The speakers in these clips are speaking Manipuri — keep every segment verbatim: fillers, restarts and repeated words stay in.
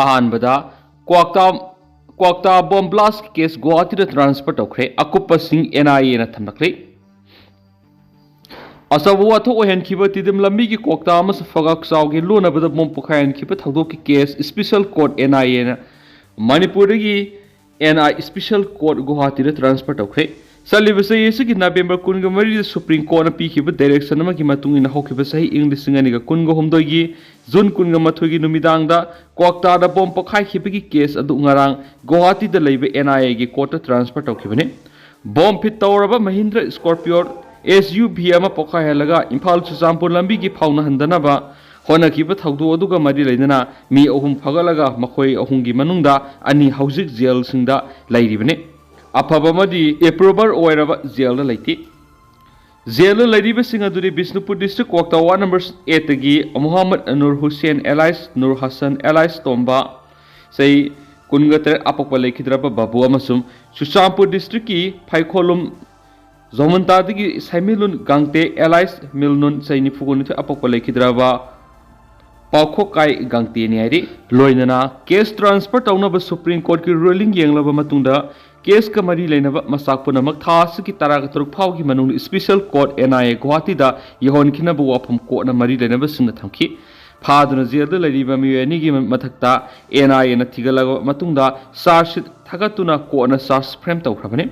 ꯑꯍꯥꯟꯕꯗ, ꯀ꯭ꯋꯥꯛꯇꯥ ꯀ꯭ꯋꯥꯛꯇꯥ ꯕꯣꯝ ꯕ꯭ꯂꯥꯁꯀꯤ ꯀꯦꯁ ꯒꯨꯋꯥꯍꯥꯇꯤꯗ ꯇ꯭ꯔꯥꯟꯁꯐꯔ ꯇꯧꯈ꯭ꯔꯦ꯫ ꯑꯀꯨꯞꯄꯁꯤꯡ ꯑꯦꯟ ꯑꯥꯏ ꯑꯦꯅ ꯊꯝꯂꯛꯂꯤ꯫ ꯑꯆꯧꯕ ꯋꯥꯊꯣꯛ ꯑꯣꯏꯍꯟꯈꯤꯕ ꯇꯤꯗꯤꯝ ꯂꯝꯕꯤꯒꯤ ꯀ꯭ꯋꯥꯛꯇꯥ ꯑꯃꯁꯨꯡ ꯐꯒꯥꯛꯆꯥꯎꯒꯤ ꯂꯣꯟꯅꯕꯗ ꯕꯣꯝ ꯄꯣꯈꯥꯏꯍꯟꯈꯤꯕ ꯊꯧꯗꯣꯛꯀꯤ case special court, N I ꯑꯦꯅ ꯃꯅꯤꯄꯨꯔꯗꯒꯤ ꯑꯦꯟ ꯑꯥꯏ ꯁ꯭ꯄꯦꯁꯦꯜ ꯀꯣꯔꯠ ꯒꯨꯋꯥꯍꯥꯇꯤꯗ ꯇ꯭ꯔꯥꯟꯁꯐꯔ ꯇꯧꯈ꯭ꯔꯦ꯫ ꯆꯠꯂꯤꯕ ꯆꯍꯤ ꯑꯁꯤꯒꯤ ꯅꯕꯦꯝꯕꯔ ꯀꯨꯟꯒ ꯃꯔꯤꯗ ꯁꯨꯄ꯭ꯔꯤꯝ ꯀꯣꯔꯠꯅ ꯄꯤꯈꯤꯕ ꯗꯥꯏꯔꯦꯛꯁꯟ ꯑꯃꯒꯤ ꯃꯇꯨꯡ ꯏꯟꯅ ꯍꯧꯈꯤꯕ ꯆꯍꯤ ꯏꯪ ꯂꯤꯁꯤꯡ ꯑꯅꯤꯒ ꯀꯨꯟꯒ ꯍꯨꯝꯗꯣꯏꯒꯤ ꯖꯨꯟ ꯀꯨꯟꯒ ꯃꯥꯊꯣꯏꯒꯤ ꯅꯨꯃꯤꯗꯥꯡꯗ ꯀ꯭ꯋꯥꯛꯇꯥꯗ ꯕꯣꯝ ꯄꯣꯈꯥꯏꯈꯤꯕꯒꯤ ꯀꯦꯁ ꯑꯗꯨ ꯉꯔꯥꯡ ꯒꯨꯋꯥꯍꯥꯇꯤꯗ ꯂꯩꯕ ꯑꯦꯟ ꯑꯥꯏ ꯑꯦꯒꯤ ꯀꯣꯔꯠꯇ ꯇ꯭ꯔꯥꯟꯁꯐꯔ ꯇꯧꯈꯤꯕꯅꯤ꯫ ꯕꯣꯝ ꯐꯤꯠ ꯇꯧꯔꯕ ꯃꯍꯤꯟꯗ꯭ꯔ ꯁ꯭ꯀꯣꯔꯄꯤꯌꯣ ꯑꯦꯁ ꯌꯨ ꯚꯤ ꯑꯃ ꯄꯣꯈꯥꯏꯍꯜꯂꯒ ꯏꯝꯐꯥꯜ ꯆꯨꯔꯆꯥꯟꯄꯨꯔ ꯂꯝꯕꯤꯒꯤ ꯐꯥꯎꯅꯍꯟꯗꯅꯕ ꯍꯣꯠꯅꯈꯤꯕ ꯊꯧꯗꯣꯛ ꯑꯗꯨꯒ ꯃꯔꯤ ꯂꯩꯅꯅ ꯃꯤ ꯑꯍꯨꯝ ꯐꯒꯠꯂꯒ ꯃꯈꯣꯏ ꯑꯍꯨꯝꯒꯤ ꯃꯅꯨꯡꯗ ꯑꯅꯤ ꯍꯧꯖꯤꯛ ꯖꯦꯜꯁꯤꯡꯗ ꯂꯩꯔꯤꯕꯅꯤ꯫ ꯑꯐꯕ ꯑꯃꯗꯤ ꯑꯦꯄ꯭ꯔꯨꯚꯔ ꯑꯣꯏꯔꯕ ꯖꯦꯜꯗ ꯂꯩꯇꯦ꯫ ꯖꯦꯜꯗ ꯂꯩꯔꯤꯕꯁꯤꯡ ꯑꯗꯨꯗꯤ ꯕꯤꯁꯅꯨꯄꯨꯔ ꯗꯤꯁꯇ꯭ꯔꯤꯛ ꯀ꯭ꯋꯥꯛꯇꯥ ꯋꯥꯔꯗ ꯅꯝꯕꯔ ꯑꯦꯠꯇꯒꯤ ꯃꯨꯍꯝꯃꯗ ꯅꯨꯔ ꯍꯨꯁꯦꯟ ꯑꯦꯂꯥꯏꯁ ꯅꯨꯔ ꯍꯁꯟ ꯑꯦꯂꯥꯏꯁ ꯇꯣꯝꯕ, ꯆꯍꯤ ꯀꯨꯟꯒ ꯇꯔꯦꯠ, ꯑꯄꯣꯛꯄ ꯂꯩꯈꯤꯗ꯭ꯔꯕ ꯕꯥꯕꯨ, ꯑꯃꯁꯨꯡ ꯆꯨꯔꯆꯥꯟꯄꯨꯔ ꯗꯤꯁꯇ꯭ꯔꯤꯛꯀꯤ ꯐꯥꯏꯈꯣꯂꯨꯝ ꯖꯣꯃꯟꯇꯥꯗꯒꯤ ꯁꯥꯏꯃꯤꯂꯨꯟ ꯒꯥꯡꯇꯦ ꯑꯦꯂꯥꯏꯁ ꯃꯤꯜꯅꯨꯟ, ꯆꯍꯤ ꯅꯤꯐꯨ ꯅꯤꯊꯣꯏ, ꯑꯄꯣꯛꯄ ꯂꯩꯈꯤꯗ꯭ꯔꯕ ꯄꯥꯎꯈꯣꯛꯀꯥꯏ ꯒꯥꯡꯇꯦꯅꯤ ꯍꯥꯏꯔꯤ꯫ ꯂꯣꯏꯅꯅ ꯀꯦꯁ ꯇ꯭ꯔꯥꯟꯁꯐꯔ ꯇꯧꯅꯕ ꯁꯨꯄ꯭ꯔꯤꯝ ꯀꯣꯔꯠꯀꯤ ꯔꯨꯂꯤꯡ ꯌꯦꯡꯂꯕ ꯃꯇꯨꯡꯗ ꯀꯦꯁꯀ ꯃꯔꯤ ꯂꯩꯅꯕ ꯃꯆꯥꯛ ꯄꯨꯝꯅꯃꯛ ꯊꯥ ꯑꯁꯤꯒꯤ ꯇꯔꯥꯒ ꯇꯔꯨꯛ ꯐꯥꯎꯒꯤ ꯃꯅꯨꯡꯗ special court, N I A, ꯒꯨꯋꯥꯍꯥꯇꯤꯗ ꯌꯧꯍꯟꯈꯤꯅꯕ ꯋꯥꯐꯝ ꯀꯣꯔꯠꯅ ꯃꯔꯤ ꯂꯩꯅꯕꯁꯤꯡꯅ ꯊꯝꯈꯤ꯫ ꯐꯥꯗꯨꯅ ꯖꯦꯜꯗ ꯂꯩꯔꯤꯕ ꯃꯤꯑꯣꯏ ꯑꯅꯤꯒꯤ ꯃꯊꯛꯇ ꯑꯦꯟ ꯑꯥꯏ ꯑꯦꯅ ꯊꯤꯒꯠꯂꯕ ꯃꯇꯨꯡꯗ ꯆꯥꯔꯖ ꯁꯤꯠ ꯊꯥꯒꯠꯇꯨꯅ ꯀꯣꯔꯠꯅ ꯆꯥꯔꯖ ꯐ꯭ꯔꯦꯝ ꯇꯧꯈ꯭ꯔꯕꯅꯤ꯫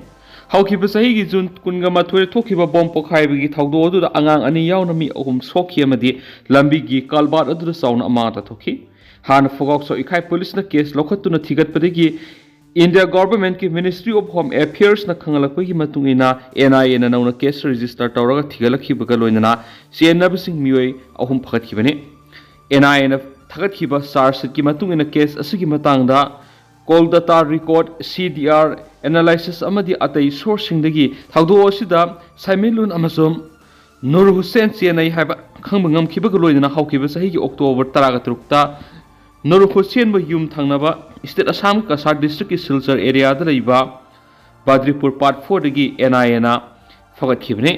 ꯍꯧꯈꯤꯕ ꯆꯍꯤꯒꯤ ꯖꯨꯟ ꯀꯨꯟꯒ ꯃꯥꯊꯣꯏꯗ ꯊꯣꯛꯈꯤꯕ ꯕꯣꯝ ꯄꯣꯈꯥꯏꯕꯒꯤ ꯊꯧꯗꯣꯛ ꯑꯗꯨꯗ ꯑꯉꯥꯡ ꯑꯅꯤ ꯌꯥꯎꯅ ꯃꯤ ꯑꯍꯨꯝ ꯁꯣꯛꯈꯤ ꯑꯃꯗꯤ ꯂꯝꯕꯤꯒꯤ ꯀꯜꯕꯥꯔꯠ ꯑꯗꯨꯗ ꯆꯥꯎꯅ ꯑꯃꯥꯡ ꯑꯇꯥ ꯊꯣꯛꯈꯤ꯫ ꯍꯥꯟꯅ ꯐꯒꯥꯎ ꯆꯥꯎ ꯏꯀꯥꯏ ꯄꯨꯂꯤꯁꯅ ꯀꯦꯁ ꯂꯧꯈꯠꯇꯨꯅ ꯊꯤꯒꯠꯄꯗꯒꯤ ꯏꯟꯗꯤꯌꯥ ꯒꯣꯚꯔꯟꯃꯦꯟꯠꯀꯤ ꯃꯤꯅꯤꯁꯇ꯭ꯔꯤ ꯑꯣꯐ ꯍꯣꯝ ꯑꯦꯐꯤꯌꯔꯁꯅ ꯈꯪꯍꯜꯂꯛꯄꯒꯤ ꯃꯇꯨꯡ ꯏꯟꯅ, ꯑꯦꯟ ꯑꯥꯏ ꯑꯦꯅ ꯅꯧꯅ ꯀꯦꯁ ꯔꯦꯖꯤꯁꯇꯔ ꯇꯧꯔꯒ ꯊꯤꯒꯠꯂꯛꯈꯤꯕꯒ ꯂꯣꯏꯅꯅ ꯆꯦꯟꯅꯕꯁꯤꯡ ꯃꯤꯑꯣꯏ ꯑꯍꯨꯝ ꯐꯒꯠꯈꯤꯕꯅꯤ꯫ ꯑꯦꯟ ꯑꯥꯏ ꯑꯦꯅ ꯊꯥꯒꯠꯈꯤꯕ ꯆꯥꯔꯖ ꯁꯤꯠꯀꯤ ꯃꯇꯨꯡ ꯏꯟꯅ, ꯀꯦꯁ ꯑꯁꯤꯒꯤ ꯃꯇꯥꯡꯗ ꯀꯣꯜ ꯗꯇꯥ ꯔꯦꯀꯣꯔꯗ, ꯁꯤ ꯗꯤ ꯑꯥꯔ ꯑꯦꯅꯥꯂꯥꯏꯁꯤꯁ ꯑꯃꯗꯤ ꯑꯇꯩ ꯁꯣꯔꯁꯁꯤꯡꯗꯒꯤ ꯊꯧꯗꯣꯛ ꯑꯁꯤꯗ ꯁꯥꯏꯃꯤꯂꯨꯟ ꯑꯃꯁꯨꯡ ꯅꯨꯔ ꯍꯨꯁꯦꯟ ꯆꯦꯟꯅꯩ ꯍꯥꯏꯕ ꯈꯪꯕ ꯉꯝꯈꯤꯕꯒ ꯂꯣꯏꯅꯅ ꯍꯧꯈꯤꯕ ꯆꯍꯤꯒꯤ ꯑꯣꯛꯇꯣꯕꯔ ꯇꯔꯥꯒ ꯇꯔꯨꯛꯇ ꯅꯨꯔ ꯍꯨꯁꯦꯟꯕꯨ ꯌꯨꯝ ꯊꯪꯅꯕ ꯁ꯭ꯇꯦꯠ ꯑꯁꯥꯝꯒꯤ ꯀꯁꯥꯔ ꯗꯤꯁꯇ꯭ꯔꯤꯛꯀꯤ ꯁꯤꯜꯆꯔ ꯑꯦꯔꯤꯌꯥꯗ ꯂꯩꯕ ꯕꯥꯗ꯭ꯔꯤꯄꯨꯔ ꯄꯥꯔꯠ ꯐꯣꯔꯗꯒꯤ ꯑꯦꯟ ꯑꯥꯏ ꯑꯦꯅ ꯐꯒꯠꯈꯤꯕꯅꯤ꯫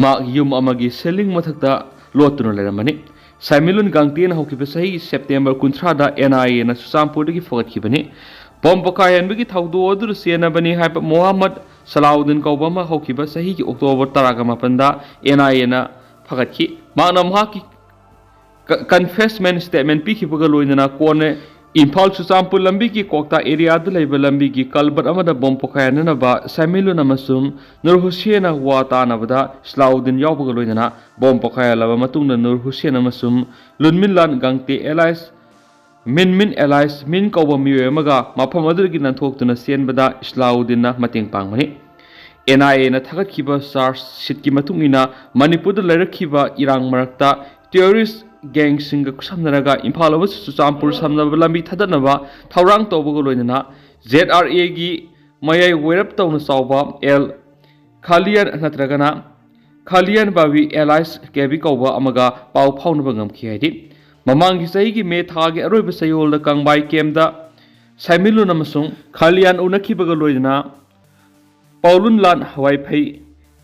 ꯃꯍꯥꯛ ꯌꯨꯝ ꯑꯃꯒꯤ ꯁꯤꯂꯤꯡ ꯃꯊꯛꯇ ꯂꯣꯠꯇꯨꯅ ꯂꯩꯔꯝꯕꯅꯤ꯫ ꯁꯥꯏꯃꯤꯂꯨꯟ ꯒꯥꯡꯇꯦꯅ ꯍꯧꯈꯤꯕ ꯆꯍꯤ ꯁꯦꯞꯇꯦꯝꯕꯔ ꯀꯨꯟꯊ꯭ꯔꯥꯗ ꯑꯦꯟ ꯑꯥꯏ ꯑꯦꯅ ꯆꯨꯔꯆꯥꯟꯄꯨꯔꯗꯒꯤ ꯐꯒꯠꯈꯤꯕꯅꯤ꯫ ꯕꯣꯝ ꯄꯣꯈꯥꯏꯍꯟꯕꯒꯤ ꯊꯧꯗꯣꯛ ꯑꯗꯨꯗ ꯆꯦꯟꯅꯕꯅꯤ ꯍꯥꯏꯕ ꯃꯣꯍꯝꯃꯗ ꯁꯂꯥꯎꯗꯤꯟ ꯀꯧꯕ ꯑꯃ ꯍꯧꯈꯤꯕ ꯆꯍꯤꯒꯤ ꯑꯣꯛꯇꯣꯕꯔ ꯇꯔꯥꯒ ꯃꯥꯄꯟꯗ ꯑꯦꯟ ꯑꯥꯏ ꯑꯦꯅ ꯐꯒꯠꯈꯤ꯫ ꯃꯍꯥꯛꯅ ꯃꯍꯥꯛꯀꯤ ꯀ-, ꯀꯟꯐꯦꯁꯃꯦꯟ ꯁ꯭ꯇꯦꯠꯃꯦꯟ ꯄꯤꯈꯤꯕꯒ ꯂꯣꯏꯅꯅ ꯀꯣꯟꯅ ꯏꯝꯐꯥꯜ ꯆꯨꯔꯆꯥꯟꯄꯨꯔ ꯂꯝꯕꯤꯒꯤ ꯀ꯭ꯋꯥꯛꯇꯥ ꯑꯦꯔꯤꯌꯥꯗ ꯂꯩꯕ ꯂꯝꯕꯤꯒꯤ ꯀꯜꯕꯔꯠ ꯑꯃꯗ ꯕꯣꯝ ꯄꯣꯈꯥꯏꯍꯟꯅꯅꯕ ꯁꯥꯏꯃꯤꯂꯨꯟ ꯑꯃꯁꯨꯡ ꯅꯨꯔ ꯍꯨꯁꯦꯟꯅ ꯋꯥ ꯇꯥꯅꯕꯗ ꯁꯂꯥꯎꯗꯤꯟ ꯌꯥꯎꯕꯒ ꯂꯣꯏꯅꯅ ꯕꯣꯝ ꯄꯣꯈꯥꯏꯍꯜꯂꯕ ꯃꯇꯨꯡꯗ ꯅꯨꯔ ꯍꯨꯁꯦꯟ ꯑꯃꯁꯨꯡ ꯂꯨꯟꯃꯤꯟꯂꯥꯟ ꯒꯥꯡꯇꯦ ꯑꯦꯂꯥꯏꯁ ꯃꯤꯟ ꯃꯤꯟ ꯑꯦꯂꯥꯏꯁ ꯃꯤꯟ ꯀꯧꯕ ꯃꯤꯑꯣꯏ ꯑꯃꯒ ꯃꯐꯝ ꯑꯗꯨꯗꯒꯤ ꯅꯥꯟꯊꯣꯛꯇꯨꯅ ꯆꯦꯟꯕꯗ ꯏꯁꯂꯥꯎꯗꯤꯟꯅ ꯃꯇꯦꯡ ꯄꯥꯡꯕꯅꯤ꯫ ꯑꯦꯟ ꯑꯥꯏ ꯑꯦꯅ ꯊꯥꯒꯠꯈꯤꯕ ꯆꯥꯔꯖ ꯁꯤꯠꯀꯤ ꯃꯇꯨꯡ ꯏꯟꯅ ꯃꯅꯤꯄꯨꯔꯗ ꯂꯩꯔꯛꯈꯤꯕ ꯏꯔꯥꯡ ꯃꯔꯛꯇ ꯇꯦꯔꯣꯔꯤꯁ ꯒꯦꯡꯁꯤꯡꯒ ꯈꯨꯠꯁꯝꯅꯔꯒ ꯏꯝꯐꯥꯜ ꯑꯃꯁꯨꯡ ꯆꯨꯔꯆꯥꯟꯄꯨꯔ ꯁꯝꯅꯕ ꯂꯝꯕꯤ ꯊꯥꯗꯠꯅꯕ ꯊꯧꯔꯥꯡ ꯇꯧꯕꯒ ꯂꯣꯏꯅꯅ ꯖꯦꯠ ꯑꯥꯔ ꯑꯦꯒꯤ ꯃꯌꯥꯏ ꯑꯣꯏꯔꯞ ꯇꯧꯅ ꯆꯥꯎꯕ ꯑꯦꯜ ꯈꯥꯂꯤꯌꯥꯟ ꯅꯠꯇ꯭ꯔꯒꯅ ꯈꯥꯂꯤꯌꯥꯟ ꯕꯥꯕꯤ ꯑꯦꯂꯥꯏꯁ ꯀꯦꯕꯤ ꯀꯧꯕ ꯑꯃꯒ ꯄꯥꯎ ꯐꯥꯎꯅꯕ ꯉꯝꯈꯤ ꯍꯥꯏꯗꯤ, ꯃꯃꯥꯡꯒꯤ ꯆꯍꯤꯒꯤ ꯃꯦ ꯊꯥꯒꯤ ꯑꯔꯣꯏꯕ ꯆꯌꯣꯜꯗ ꯀꯪꯕꯥꯏ ꯀꯦꯝꯗ ꯁꯥꯏꯃꯤꯂꯨꯟ ꯑꯃꯁꯨꯡ ꯈꯥꯂꯤꯌꯥꯟ ꯎꯅꯈꯤꯕꯒ ꯂꯣꯏꯅꯅ ꯄꯥꯎꯂꯨꯟꯂꯥꯟ ꯍꯋꯥꯏꯐꯩ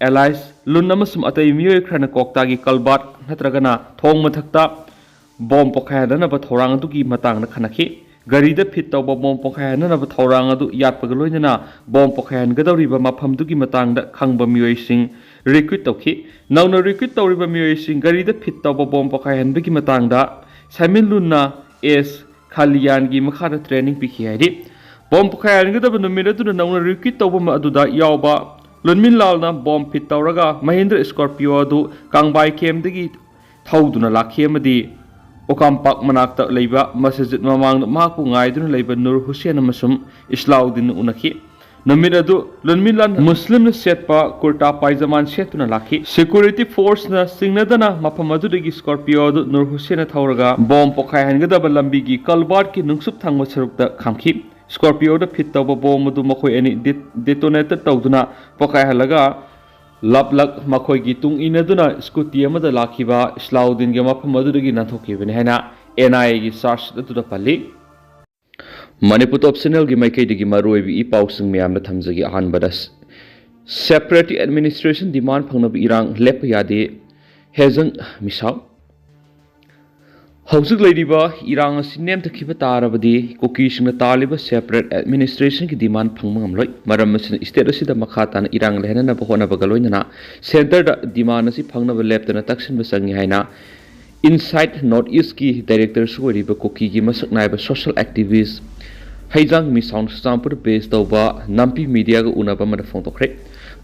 ꯑꯦꯂꯥꯏꯁ ꯂꯨꯟ ꯑꯃꯁꯨꯡ ꯑꯇꯩ ꯃꯤꯑꯣꯏ ꯈꯔꯅ ꯀꯣꯛꯇꯥꯒꯤ ꯀꯜꯕꯥꯠ ꯅꯠꯇ꯭ꯔꯒꯅ ꯊꯣꯡ ꯃꯊꯛꯇ ꯕꯣꯝ ꯄꯣꯈꯥꯏꯍꯟꯅꯅꯕ ꯊꯧꯔꯥꯡ ꯑꯗꯨꯒꯤ ꯃꯇꯥꯡꯗ ꯈꯟꯅꯈꯤ꯫ ꯒꯥꯔꯤꯗ ꯐꯤꯠ ꯇꯧꯕ ꯕꯣꯝ ꯄꯣꯈꯥꯏꯍꯟꯅꯅꯕ ꯊꯧꯔꯥꯡ ꯑꯗꯨ ꯌꯥꯠꯄꯒ ꯂꯣꯏꯅꯅ ꯕꯣꯝ ꯄꯣꯈꯥꯏꯍꯟꯒꯗꯧꯔꯤꯕ ꯃꯐꯝꯗꯨꯒꯤ ꯃꯇꯥꯡꯗ ꯈꯪꯕ ꯃꯤꯑꯣꯏꯁꯤꯡ ꯔꯤꯀ꯭ꯔꯨꯠ ꯇꯧꯈꯤ꯫ ꯅꯧꯅ ꯔꯤꯀ꯭ꯔꯨꯠ ꯇꯧꯔꯤꯕ ꯃꯤꯑꯣꯏꯁꯤꯡ ꯒꯥꯔꯤꯗ ꯐꯤꯠ ꯇꯧꯕ ꯕꯣꯝ ꯄꯣꯈꯥꯏꯍꯟꯕꯒꯤ ꯃꯇꯥꯡꯗ ꯁꯥꯏꯃꯤꯟ ꯂꯨꯟꯅ ꯑꯦꯁ ꯈꯥꯂꯤꯌꯥꯟꯒꯤ ꯃꯈꯥꯗ ꯇ꯭ꯔꯦꯅꯤꯡ ꯄꯤꯈꯤ ꯍꯥꯏꯔꯤ꯫ ꯕꯣꯝ ꯄꯣꯈꯥꯏꯍꯟꯒꯗꯕ ꯅꯨꯃꯤꯠ ꯑꯗꯨꯗ ꯅꯧꯅ ꯔꯤꯀ꯭ꯔꯨꯠ ꯇꯧꯕ ꯑꯗꯨꯗ ꯌꯥꯎꯕ ꯂꯨꯟꯃꯤꯟꯂꯥꯜꯅ ꯕꯣꯝ ꯐꯤꯠ ꯇꯧꯔꯒ ꯃꯍꯤꯟꯗ꯭ꯔ ꯁ꯭ꯀꯣꯔꯄꯤꯌꯣ ꯑꯗꯨ ꯀꯥꯡꯕꯥꯏ ꯀꯦꯝꯗꯒꯤ ꯊꯧꯗꯨꯅ ꯂꯥꯛꯈꯤ ꯑꯃꯗꯤ ꯑꯣꯀꯥꯝꯄꯥꯛ ꯃꯅꯥꯛꯇ ꯂꯩꯕ ꯃꯁꯖꯤꯗ ꯃꯃꯥꯡꯗ ꯃꯍꯥꯛꯄꯨ ꯉꯥꯏꯗꯨꯅ ꯂꯩꯕ ꯅꯨꯔ ꯍꯨꯁꯦꯟ ꯑꯃꯁꯨꯡ ꯏꯁꯂꯥꯎꯗꯤꯟ ꯎꯅꯈꯤ꯫ ꯅꯨꯃꯤꯠ ꯑꯗꯨ ꯂꯨꯟꯃꯤꯟꯂꯥꯟ ꯃꯨꯁꯂꯤꯝꯅ ꯁꯦꯠꯄ ꯀꯨꯔꯇꯥ ꯄꯥꯏꯖꯃꯥꯟ ꯁꯦꯠꯇꯨꯅ ꯂꯥꯛꯈꯤ꯫ ꯁꯦꯀ꯭ꯌꯨꯔꯤꯇꯤ ꯐꯣꯔꯁꯅ ꯆꯤꯡꯅꯗꯅ ꯃꯐꯝ ꯑꯗꯨꯗꯒꯤ ꯁ꯭ꯀꯣꯔꯄꯤꯌꯣ ꯑꯗꯨ ꯅꯨꯔ ꯍꯨꯁꯦꯟꯅ ꯊꯧꯔꯒ ꯕꯣꯝ ꯄꯣꯈꯥꯏꯍꯟꯒꯗꯕ ꯂꯝꯕꯤꯒꯤ ꯀꯜꯕꯥꯔꯠꯀꯤ ꯅꯨꯡꯁꯨꯞ ꯊꯪꯕ ꯁꯔꯨꯛꯇ ꯈꯥꯝꯈꯤ꯫ ꯁ꯭ꯀꯣꯔꯄꯤꯌꯣꯗ ꯐꯤꯠ ꯇꯧꯕ ꯕꯣꯝ ꯑꯗꯨ ꯃꯈꯣꯏ ꯑꯅꯤ ꯗꯦ-, ꯗꯦꯇꯣꯅꯦꯇꯦꯠ ꯇꯧꯗꯨꯅ ꯄꯣꯈꯥꯏꯍꯜꯂꯒ ꯂꯞꯂꯛ ꯃꯈꯣꯏꯒꯤ ꯇꯨꯡ ꯏꯟꯅꯗꯨꯅ ꯁ꯭ꯀꯨꯇꯤ ꯑꯃꯗ ꯂꯥꯛꯈꯤꯕ ꯏꯁꯂꯥꯎꯗꯤꯟꯒꯤ ꯃꯐꯝ ꯑꯗꯨꯗꯒꯤ ꯅꯥꯟꯊꯣꯛꯈꯤꯕꯅꯤ ꯍꯥꯏꯅ ꯑꯦꯟ ꯑꯥꯏ ꯑꯦꯒꯤ ꯆꯥꯔꯖ ꯑꯗꯨꯗ ꯄꯜꯂꯤ꯫ ꯃꯅꯤꯄꯨꯔ ꯇꯣꯞ ꯆꯦꯅꯦꯜꯒꯤ ꯃꯥꯏꯀꯩꯗꯒꯤ ꯃꯔꯨꯑꯣꯏꯕ ꯏ ꯄꯥꯎꯁꯤꯡ ꯃꯌꯥꯝꯅ ꯊꯝꯖꯒꯦ꯫ ꯑꯍꯥꯟꯕꯗ, ꯁꯦꯄꯔꯦꯠ ꯑꯦꯗꯃꯤꯅꯤꯁꯇ꯭ꯔꯦꯁꯟ ꯗꯤꯃꯥꯟ ꯐꯪꯅꯕ ꯏꯔꯥꯡ ꯂꯦꯞꯄ ꯌꯥꯗꯦ, ꯍꯦꯖꯪ ꯃꯤꯁꯥꯎ꯫ ꯍꯧꯖꯤꯛ ꯂꯩꯔꯤꯕ ꯏꯔꯥꯡ ꯑꯁꯤ ꯅꯦꯝꯊꯈꯤꯕ ꯇꯥꯔꯕꯗꯤ ꯀꯨꯀꯤꯁꯤꯡꯅ ꯇꯥꯜꯂꯤꯕ separate administrationꯒꯤ demand ꯐꯪꯕ ꯉꯝꯂꯣꯏ꯫ ꯃꯔꯝ ꯑꯁꯤꯅ state ꯑꯁꯤꯗ ꯃꯈꯥ ꯇꯥꯅ ꯏꯔꯥꯡ ꯂꯩꯍꯟꯅꯅꯕ ꯍꯣꯠꯅꯕꯒ ꯂꯣꯏꯅꯅ centreꯗ demand ꯑꯁꯤ ꯐꯪꯅꯕ ꯂꯦꯞꯇꯅ ꯇꯛꯁꯤꯟꯕ ꯆꯪꯏ ꯍꯥꯏꯅ Insight North Eastꯀꯤ directorꯁꯨ ꯑꯣꯏꯔꯤꯕ ꯀꯨꯀꯤꯒꯤ ꯃꯁꯛ ꯅꯥꯏꯕ social activist ꯍꯩꯖꯥꯡ ꯃꯤꯁꯥꯎꯅ ꯆꯨꯔꯆꯥꯟꯄꯨꯔ base ꯇꯧꯕ ꯅꯥꯝꯄꯤ mediaꯒ ꯎꯅꯕ ꯑꯃꯗ ꯐꯣꯡꯗꯣꯛꯈ꯭ꯔꯦ꯫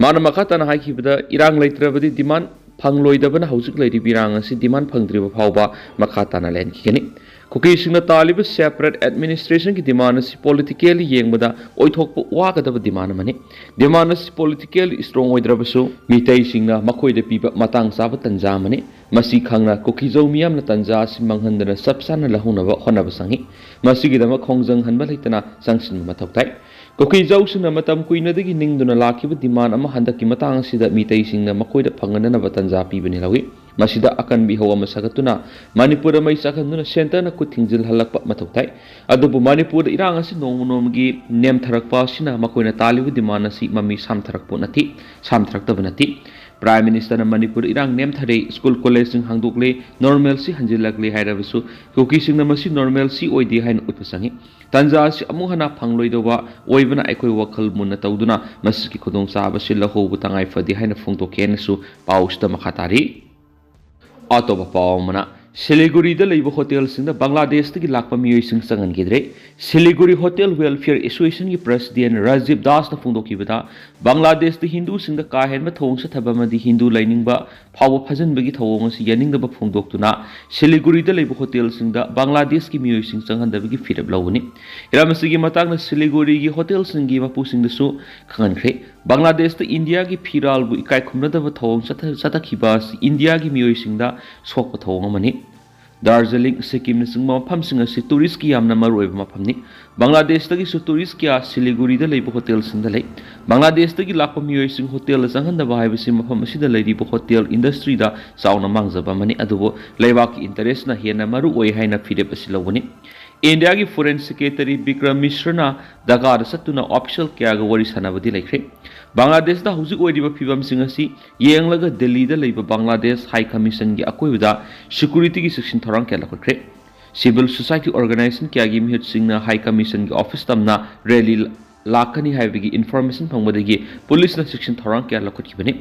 ꯃꯥꯅ ꯃꯈꯥ ꯇꯥꯅ ꯍꯥꯏꯈꯤꯕꯗ ꯏꯔꯥꯡ ꯂꯩꯇ꯭ꯔꯕꯗꯤ demand ꯐꯪꯂꯣꯏꯗꯕꯅ ꯍꯧꯖꯤꯛ ꯂꯩꯔꯤꯕ ꯏꯔꯥꯡ ꯑꯁꯤ demand ꯐꯪꯗ꯭ꯔꯤꯕ ꯐꯥꯎꯕ ꯃꯈꯥ ꯇꯥꯅ ꯂꯩꯍꯟꯈꯤꯒꯅꯤ꯫ ꯀꯨꯀꯤꯁꯤꯡꯅ ꯇꯥꯜꯂꯤꯕ separate administrationꯒꯤ demand ꯑꯁꯤ politically ꯌꯦꯡꯕꯗ ꯑꯣꯏꯊꯣꯛꯄ ꯋꯥꯒꯗꯕ demand ꯑꯃꯅꯤ꯫ Demand ꯑꯁꯤ politically strong ꯑꯣꯏꯗ꯭ꯔꯕꯁꯨ ꯃꯤꯇꯩꯁꯤꯡꯅ ꯃꯈꯣꯏꯗ ꯄꯤꯕ ꯃꯇꯥꯡ ꯆꯥꯕ ꯇꯟꯖꯥ ꯑꯃꯅꯤ꯫ ꯃꯁꯤ ꯈꯪꯅ ꯀꯨꯀꯤꯖꯧ ꯃꯤꯌꯥꯝꯅ ꯇꯟꯖꯥ ꯑꯁꯤ ꯃꯥꯡꯍꯟꯗꯅ ꯆꯞ ꯆꯥꯅ ꯂꯧꯍꯧꯅꯕ ꯍꯣꯠꯅꯕ ꯆꯪꯏ꯫ ꯃꯁꯤꯒꯤꯗꯃꯛ ꯈꯣꯡꯖꯪ ꯍꯟꯕ ꯂꯩꯇꯅ ꯆꯪꯁꯤꯟꯕ ꯃꯊꯧ ꯇꯥꯏ꯫ ꯀꯨꯀꯤꯖꯧꯁꯤꯡꯅ ꯃꯇꯝ ꯀꯨꯏꯅꯗꯒꯤ ꯅꯤꯡꯗꯨꯅ ꯂꯥꯛꯈꯤꯕ demand ꯑꯃ ꯍꯟꯗꯛꯀꯤ ꯃꯇꯥꯡ ꯑꯁꯤꯗ ꯃꯤꯇꯩꯁꯤꯡꯅ ꯃꯈꯣꯏꯗ ꯐꯪꯍꯟꯅꯅꯕ ꯇꯟꯖꯥ ꯄꯤꯕꯅꯤ ꯂꯧꯏ꯫ ꯃꯁꯤꯗ ꯑꯀꯟꯕ ꯏꯍꯧ ꯑꯃ ꯁꯥꯒꯠꯇꯨꯅ ꯃꯅꯤꯄꯨꯔꯗ ꯃꯩ ꯆꯥꯛꯍꯟꯗꯨꯅ centreꯅ ꯈꯨꯠ ꯊꯤꯡꯖꯤꯜꯍꯜꯂꯛꯄ ꯃꯊꯧ ꯇꯥꯏ꯫ ꯑꯗꯨꯕꯨ ꯃꯅꯤꯄꯨꯔꯗ ꯏꯔꯥꯡ ꯑꯁꯤ ꯅꯣꯡꯃ ꯅꯣꯡꯃꯒꯤ ꯅꯦꯝꯊꯔꯛꯄ ꯑꯁꯤꯅ ꯃꯈꯣꯏꯅ ꯇꯥꯜꯂꯤꯕ demand ꯑꯁꯤ ꯃꯃꯤ ꯁꯥꯝꯊꯔꯛꯄ ꯅꯠꯇꯦ, ꯁꯥꯝꯊꯔꯛꯇꯕ ꯅꯠꯇꯦ꯫ Prime Ministerꯅ ꯃꯅꯤꯄꯨꯔꯗ ꯏꯔꯥꯡ ꯅꯦꯝꯊꯔꯦ, school collegeꯁꯤꯡ ꯍꯥꯡꯗꯣꯛꯂꯦ, normalcy ꯍꯟꯖꯤꯜꯂꯛꯂꯦ ꯍꯥꯏꯔꯕꯁꯨ ꯀꯨꯀꯤꯁꯤꯡꯅ ꯃꯁꯤ normalcy ꯑꯣꯏꯗꯦ ꯍꯥꯏꯅ ꯎꯠꯄ ꯆꯪꯏ꯫ ꯇꯟꯖꯥ ꯑꯁꯤ ꯑꯃꯨꯛ ꯍꯟꯅ ꯐꯪꯂꯣꯏꯗꯧꯕ ꯑꯣꯏꯕꯅ ꯑꯩꯈꯣꯏ ꯋꯥꯈꯜ ꯃꯨꯟꯅ ꯇꯧꯗꯨꯅ ꯃꯁꯤꯒꯤ ꯈꯨꯗꯣꯡꯆꯥꯕꯁꯤ ꯂꯧꯍꯧꯕ ꯇꯉꯥꯏ ꯐꯗꯦ ꯍꯥꯏꯅ ꯐꯣꯡꯗꯣꯛꯈꯤ ꯍꯥꯏꯅꯁꯨ ꯄꯥꯎꯁꯤꯗ ꯃꯈꯥ ꯇꯥꯔꯤ꯫ ꯑꯇꯣꯞꯄ ꯄꯥꯎ ꯑꯃꯅ, ꯁꯤꯂꯤꯒꯨꯔꯤꯗ ꯂꯩꯕ ꯍꯣꯇꯦꯜꯁꯤꯡꯗ ꯕꯪꯒ꯭ꯂꯥꯗꯦꯁꯇꯒꯤ ꯂꯥꯛꯄ ꯃꯤꯑꯣꯏꯁꯤꯡ ꯆꯪꯍꯟꯈꯤꯗ꯭ꯔꯦ꯫ Siliguri hotel welfare associationꯒꯤ president Rajiv ꯗꯥꯁꯅ ꯐꯣꯡꯗꯣꯛꯈꯤꯕꯗ, ꯕꯪꯒ꯭ꯂꯥꯗꯦꯁꯇ ꯍꯤꯟꯗꯨꯁꯤꯡꯗ ꯀꯥ ꯍꯦꯟꯕ ꯊꯧꯑꯣꯡ ꯆꯠꯊꯕ ꯑꯃꯗꯤ ꯍꯤꯟꯗꯨ ꯂꯥꯏꯅꯤꯡꯕ ꯐꯥꯎꯕ ꯐꯥꯖꯤꯟꯕꯒꯤ ꯊꯧꯑꯣꯡ ꯑꯁꯤ ꯌꯥꯅꯤꯡꯗꯕ ꯐꯣꯡꯗꯣꯛꯇꯨꯅ ꯁꯤꯂꯤꯒꯨꯔꯤꯗ ꯂꯩꯕ ꯍꯣꯇꯦꯜꯁꯤꯡꯗ ꯕꯪꯒ꯭ꯂꯥꯗꯦꯁꯀꯤ ꯃꯤꯑꯣꯏꯁꯤꯡ ꯆꯪꯍꯟꯗꯕꯒꯤ ꯐꯤꯔꯦꯞ ꯂꯧꯕꯅꯤ꯫ ꯍꯤꯔꯝ ꯑꯁꯤꯒꯤ ꯃꯇꯥꯡꯗ ꯁꯤꯂꯤꯒꯨꯔꯤꯒꯤ ꯍꯣꯇꯦꯜꯁꯤꯡꯒꯤ ꯃꯄꯨꯁꯤꯡꯗꯁꯨ ꯈꯪꯍꯟꯈ꯭ꯔꯦ꯫ ꯕꯪꯒ꯭ꯂꯥꯗꯦꯁꯇ ꯏꯟꯗꯤꯌꯥꯒꯤ ꯐꯤꯔꯥꯜꯕꯨ ꯏꯀꯥꯏ ꯈꯨꯝꯅꯗꯕ ꯊꯧꯑꯣꯡ ꯆꯠꯊ-, ꯆꯠꯊꯈꯤꯕ ꯑꯁꯤ ꯏꯟꯗꯤꯌꯥꯒꯤ ꯃꯤꯑꯣꯏꯁꯤꯡꯗ ꯁꯣꯛꯄ ꯊꯧꯑꯣꯡ ꯑꯃꯅꯤ꯫ ꯗꯥꯔꯖꯤꯂꯤꯡ, ꯁꯤꯛꯀꯤꯝꯅꯆꯤꯡꯕ ꯃꯐꯝꯁꯤꯡ ꯑꯁꯤ touristꯀꯤ ꯌꯥꯝꯅ ꯃꯔꯨꯑꯣꯏꯕ ꯃꯐꯝꯅꯤ꯫ ꯕꯪꯒ꯭ꯂꯥꯗꯦꯁꯇꯒꯤꯁꯨ tourist ꯀꯌꯥ ꯁꯤꯂꯤꯒꯨꯔꯤꯗ ꯂꯩꯕ ꯍꯣꯇꯦꯜꯁꯤꯡꯗ ꯂꯩ꯫ ꯕꯪꯒ꯭ꯂꯥꯗꯦꯁꯇꯒꯤ ꯂꯥꯛꯄ ꯃꯤꯑꯣꯏꯁꯤꯡ ꯍꯣꯇꯦꯜꯗ ꯆꯪꯍꯟꯗꯕ ꯍꯥꯏꯕꯁꯤ ꯃꯐꯝ ꯑꯁꯤꯗ ꯂꯩꯔꯤꯕ ꯍꯣꯇꯦꯜ industryꯗ ꯆꯥꯎꯅ ꯃꯥꯡꯖꯕ ꯑꯃꯅꯤ, ꯑꯗꯨꯕꯨ ꯂꯩꯕꯥꯛꯀꯤ interestꯅ ꯍꯦꯟꯅ ꯃꯔꯨ ꯑꯣꯏ ꯍꯥꯏꯅ ꯐꯤꯔꯦꯞ ꯑꯁꯤ ꯂꯧꯕꯅꯤ꯫ ꯏꯟꯗꯤꯌꯥꯒꯤ ꯐꯣꯔꯦꯟ ꯁꯦꯀ꯭ꯔꯦꯇꯔꯤ ꯕꯤꯀ꯭ꯔꯝ ꯃꯤꯁ꯭ꯔꯅ ꯙꯥꯀꯥꯗ ꯆꯠꯇꯨꯅ ꯑꯣꯐꯤꯁꯤꯌꯦꯜ ꯀꯌꯥꯒ ꯋꯥꯔꯤ ꯁꯥꯟꯅꯕꯗꯤ ꯂꯩꯈ꯭ꯔꯦ꯫ ꯕꯪꯒ꯭ꯂꯥꯗꯦꯁꯇ ꯍꯧꯖꯤꯛ ꯑꯣꯏꯔꯤꯕ ꯐꯤꯕꯝꯁꯤꯡ ꯑꯁꯤ ꯌꯦꯡꯂꯒ ꯗꯦꯜꯂꯤꯗ ꯂꯩꯕ ꯕꯪꯒ꯭ꯂꯥꯗꯦꯁ ꯍꯥꯏ ꯀꯃꯤꯁꯟꯒꯤ ꯑꯀꯣꯏꯕꯗ ꯁꯦꯀ꯭ꯌꯨꯔꯤꯇꯤꯒꯤ ꯆꯦꯛꯁꯤꯟ ꯊꯧꯔꯥꯡ ꯀꯌꯥ ꯂꯧꯈꯠꯈ꯭ꯔꯦ꯫ ꯁꯤꯚꯤꯜ ꯁꯣꯁꯥꯏꯇꯤ ꯑꯣꯔꯒꯅꯥꯏꯖꯦꯁꯟ ꯀꯌꯥꯒꯤ ꯃꯤꯍꯨꯠꯁꯤꯡꯅ ꯍꯥꯏ ꯀꯃꯤꯁꯟꯒꯤ ꯑꯣꯐꯤꯁ ꯇꯝꯅ ꯔꯦꯂꯤ ꯂꯥꯛꯀꯅꯤ ꯍꯥꯏꯕꯒꯤ ꯏꯟꯐꯣꯔꯃꯦꯁꯟ ꯐꯪꯕꯗꯒꯤ ꯄꯨꯂꯤꯁꯅ ꯆꯦꯛꯁꯤꯟ ꯊꯧꯔꯥꯡ ꯀꯌꯥ ꯂꯧꯈꯠꯈꯤꯕꯅꯤ꯫